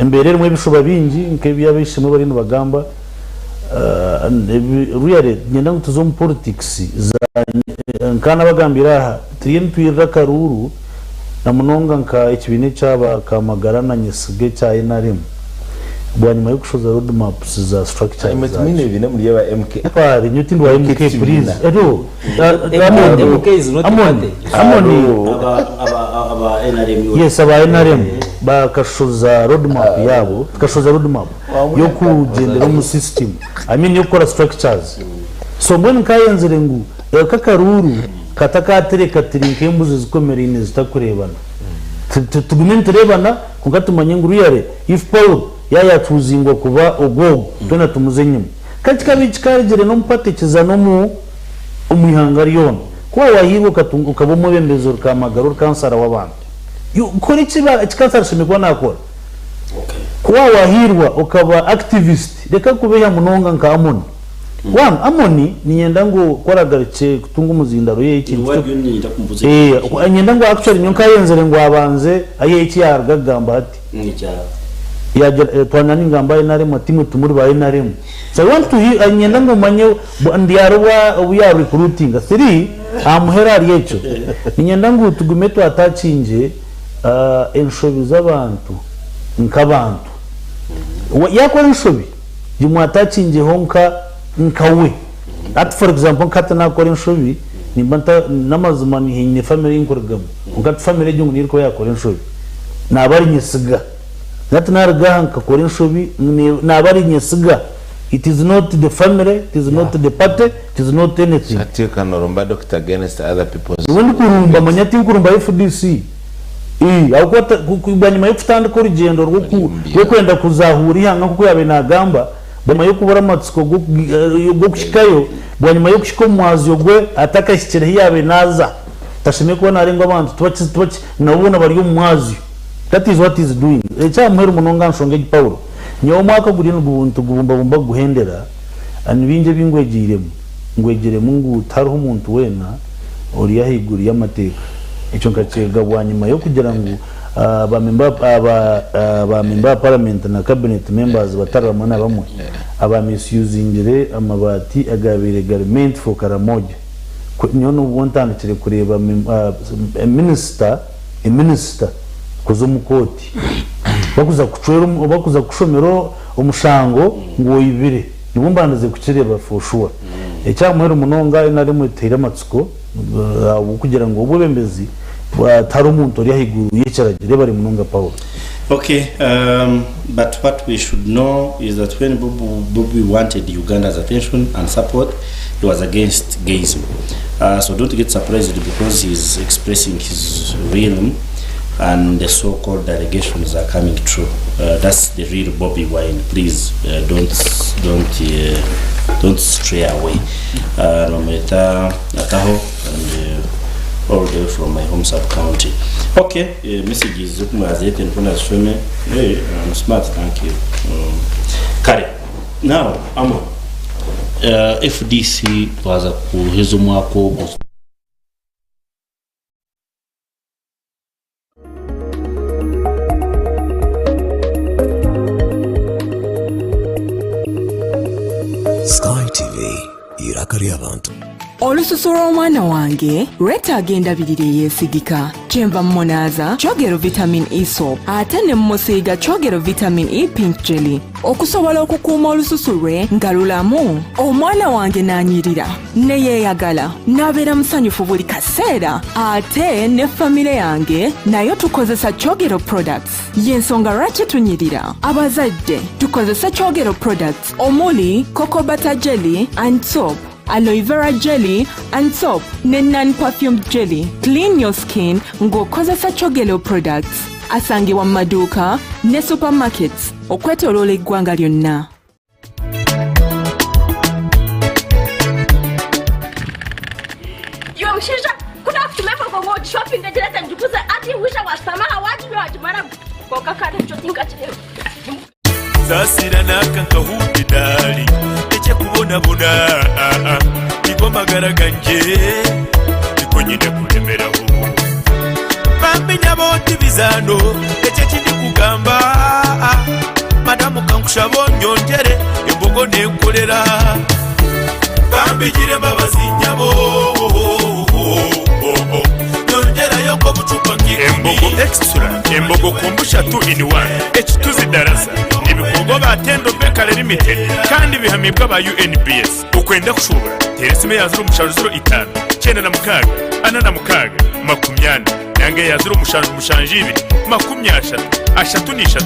Embeera erimu ebishuba bingi nk'ebi ab'eishe-emwe bariyo nibagamba, Really niinyenda ngu tuze omu politics za nka nabagambiire aha turiyo nitwirira akaruuru na munonga nka ekibiina ekyaba Kamagara na Nyesiga ekya NRM bwanyima yokushoza road maps za structures Imwe timwine zakyo. ebibiina muri aba MK? Pari nyowe tindi wa MK MK please tikibiina. Ero MK Amoni is not a Amoni party. Amoni Aba aba aba NRM yoona. Yes aba NRM bakashoza road map yaabo tukashoza road map y'okugyendera omu system I mean y'okukora structures so mbwenu nkayenzire ngu aka akaruuru katakatereka turi nk'embuzi zikomereine zitakureebana tugume nitureebana kwonka tumanye ngu really if Paul yayacuuzingwa kuba ogwogu twena tumuze enyima ka kikabaire kikarugire n'omu party kiza n'omu omu ihanga ryona ku wawahiirwe okaba omwebembezi ori kamagara ori kansara w'abantu kora eki kansara ashemereire kuba nakora. Ku wawahiirwa okaba activist reka kubeiha munonga nka Amoni. One, Amoni niinyenda ngu ku aragarukye kutunga omuzindaro ye ekintu Niwe kyo ariyo niinyenda kumubuza Eh, ekibuuzo kimwe. niinyenda ngu actually nyowe nkayenzire ngu abanze ayiheyo eki yaruga kugamba hati. Ekya. Yagira eh, twanywa ningamba NRM ati imwe timuri ba NRM. So I want to hear, niinyenda ngu manye ndyari obu ya recruitinga. Three, aha muheru ahari ekyo, niinyenda ngu tugume twatackingye enshobi z'abantu nk'abantu. Yaakora enshobi, gimwatakingyeho nka nkawe. Hati for example nka hati naakora enshobi, nimba nta n'amazima nyine famire ei nkurugamu, kwonka ti famire egyo ngu niyo erikuba yaakora enshobi. Naaba ari nyesiga. Hati naaruga aha nkakora enshobi, naaba ari nyesiga. It is not the family, it is not the party, it is not anything. Hati okanarumba doctor against other people's Niwe ndikurumba manya tinkurumba FDC. Ii, ahabw'okuba ta- ku- ku- bwanyima y'okutandika orugyendo rw'oku- rw'okwenda kuzahuura eihanga nk'oku yaabaire naagamba, bwanyima y'okubura amatsiko g'oku- eh, g'okuhikayo, bwanyima y'okuhika omu mwazyo gwe atakahikire ahu yaabaire naaza, tashemereire kuba naarenga abantu tibaki tibaki nabo boona bari omu mwazyo. That is what he's doing. Eky'aha muheru munonga aha nshonga egi Paulo, nyowe omwaka guriyo nigu nitugubumbabumba kuguhendera, ni bingi ebi ngwegyeiremu. Ngwegyiremu ngu tihariho muntu weena ori ahaiguru y'amateeka. Ekyo nkakyega bwanyima y'okugira ngu ba memba ba memba ba paramenti na cabinet members batari bamwe na bamwe aba misusingire amabaati agabaire gari meant for Karamoja. Nyowe nubwo ntandikire kureeba minisita eminisita kuza omu kooti bakuza kucwera bakuza kukushomera omushango ngu oibire. Nibwo mbandize kukireeba for sure. Ekya muheru munonga nrm etuhaire amatsiko ahabw'okugira ngu obwebembezi tihariho omuntu ori ahaiguru y'ekiragiro yebare munonga Paul. Okay, but what we should know is that when Bobi wanted Uganda's attention and support, he was against gayism. So don't get surprised because he's expressing his real and the so called allegations are coming true. That's the real Bobi Wine. Please don't don't don't stray away. Bamweta Ataho and all the way from my home sub county. Okay, messages z'oku mwazireeta nikwo nazishome. Hey, I'm smart, thank you. Kare. Now Amon, FDC twaza kuheza omwaka ogu. Sky TV, eiraka ry'abantu. Olususu lw'omwana wange lwetaaga endabirira eyeesigika. Kyenva mmunaaza Kyogero Vitamin E Soap ate ne mmusiiga Kyogero Vitamin E Pink Jelly okusobola okukuuma olususu lwe nga lulamu. Omwana wange n'anyirira ne yeeyagala n'abeera musanyufu buli kaseera ate ne famire yange nayo tukozesa Kyogero Products. Y'ensonga lwaki tunyirira. Abazadde tukozese Kyogero Products omuli Cocoa Butter Jelly and Soap, Aloe Vera Jelly and Soap ne Non-Perfumed Jelly. Clean your skin ng'okozesa Kyogero Products. Asangibwa mu maduuka ne supermarkets okwetoloola eggwanga lyonna. Iwe mushaija ku naakutuma embogo ngu ogishopinge gireete ngiguze ati waija waashutama aha waaginywa waagimaramu kwonka kandi ekyo tinkakireeba. Saasira naaka nkahuuta edaari Ndekye kubonabona Nigo magara gangye Niko nyine kuremeraho Bambi nyabo ti bizaano Ekyo eki ndikugamba Madamu kankushaba onyongyere Embogo nenkorera Bambi gira embabazi nyabo Nyongyerayo nk'obucupa nk'ikumi. Embogo Extra, Embogo Kombucha 2 in 1, Ekituzi Darasa, nibikorwa ba Tendo Bakery Limited kandi bihamibwe aba UNBS. Okwenda kushuubura, teera esimu eya 0705 96 46 40 nanga eya 0772 30 33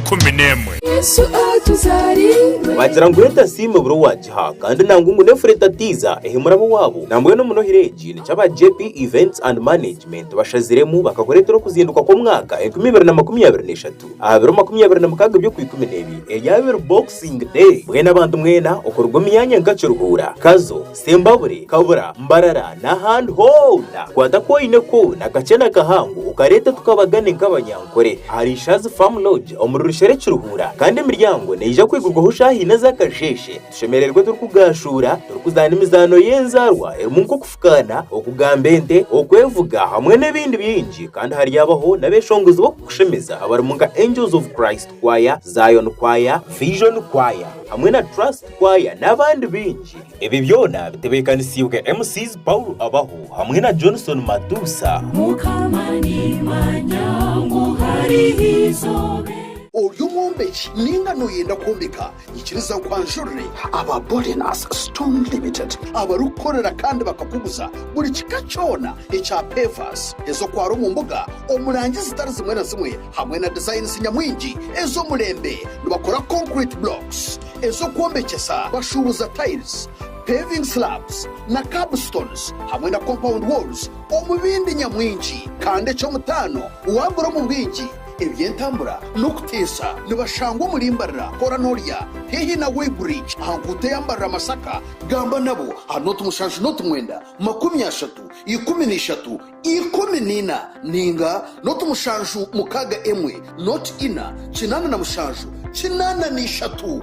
11. Yesu atuzariirwe. Wagira ngu entasiima buri owagiha kandi nangwa ngu n'efureta tiiza ehemura ab'owaabo. Nambwenu omunohire egi nikyo aba JP Events and Management bashaziremu bakakureetera okuzinduka kw'omwaka 2023 aha biro 26 by'okwikumineebiri eryaba Boxing Day. Mbwenu abantu mwena okuruga omu myanya nka Kiruhura, Kazo, Sembabure, Kabura, Mbarara n'ahandi hoona. Kwata aku oine koona akakye na kahango okareete tukabagane nk'Abanyankore ahari Ishazi Farm Lodge omuri Rushere Kiruhura kandi emiryango neija kwigurwaho shaaha ina z'akasheeshe. Tushemererwe turikugaashuura, turikuzaana emizaano y'enzaarwa erimu nk'okufukaana, okugamba ente, okwevuga hamwe n'ebindi bingi kandi haryabaho n'abeeshongozi b'okukushemeza abarimu nka Angels of Christ Choir, Zion Choir, Vision Choir hamwe na Trust Choir n'abandi baingi. Ebi byona bitebeekanisiibwe MCs Paul Abaho hamwe na Johnson Matuusa. Mukama nimanya ngu hariho izooba. Ori omwombeki ninga noyenda kwombeka? Nyikiriza nkwanjurire aba Bolinas Stone Limited abarikukorera kandi bakakuguza buri kika kyona ekya pavers ez'okwara omu mbuga omu rangi zitari zimwe na zimwe hamwe na designs nyamwingi ez'omurembe. Nibakora concrete blocks ez'okwombekyesa, bashuubuza tiles, paving slabs na curbstones hamwe na compound walls omu bindi nyamwingi. Kandi eky'omutaano waagura omu bwingi, eby'entambura n'okuteesa. Nibashangwa omuri Mbarara, Kora Norya, haihi na Weighbridge aha nguuto eya Mbarara Masaka. Gamba nabo aha nooti mushanju nooti mwenda, 30, 13, 14 nainga nooti mushanju mukaaga emwe, nooti ina, 87, 83.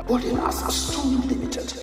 Bolinas Stone Limited.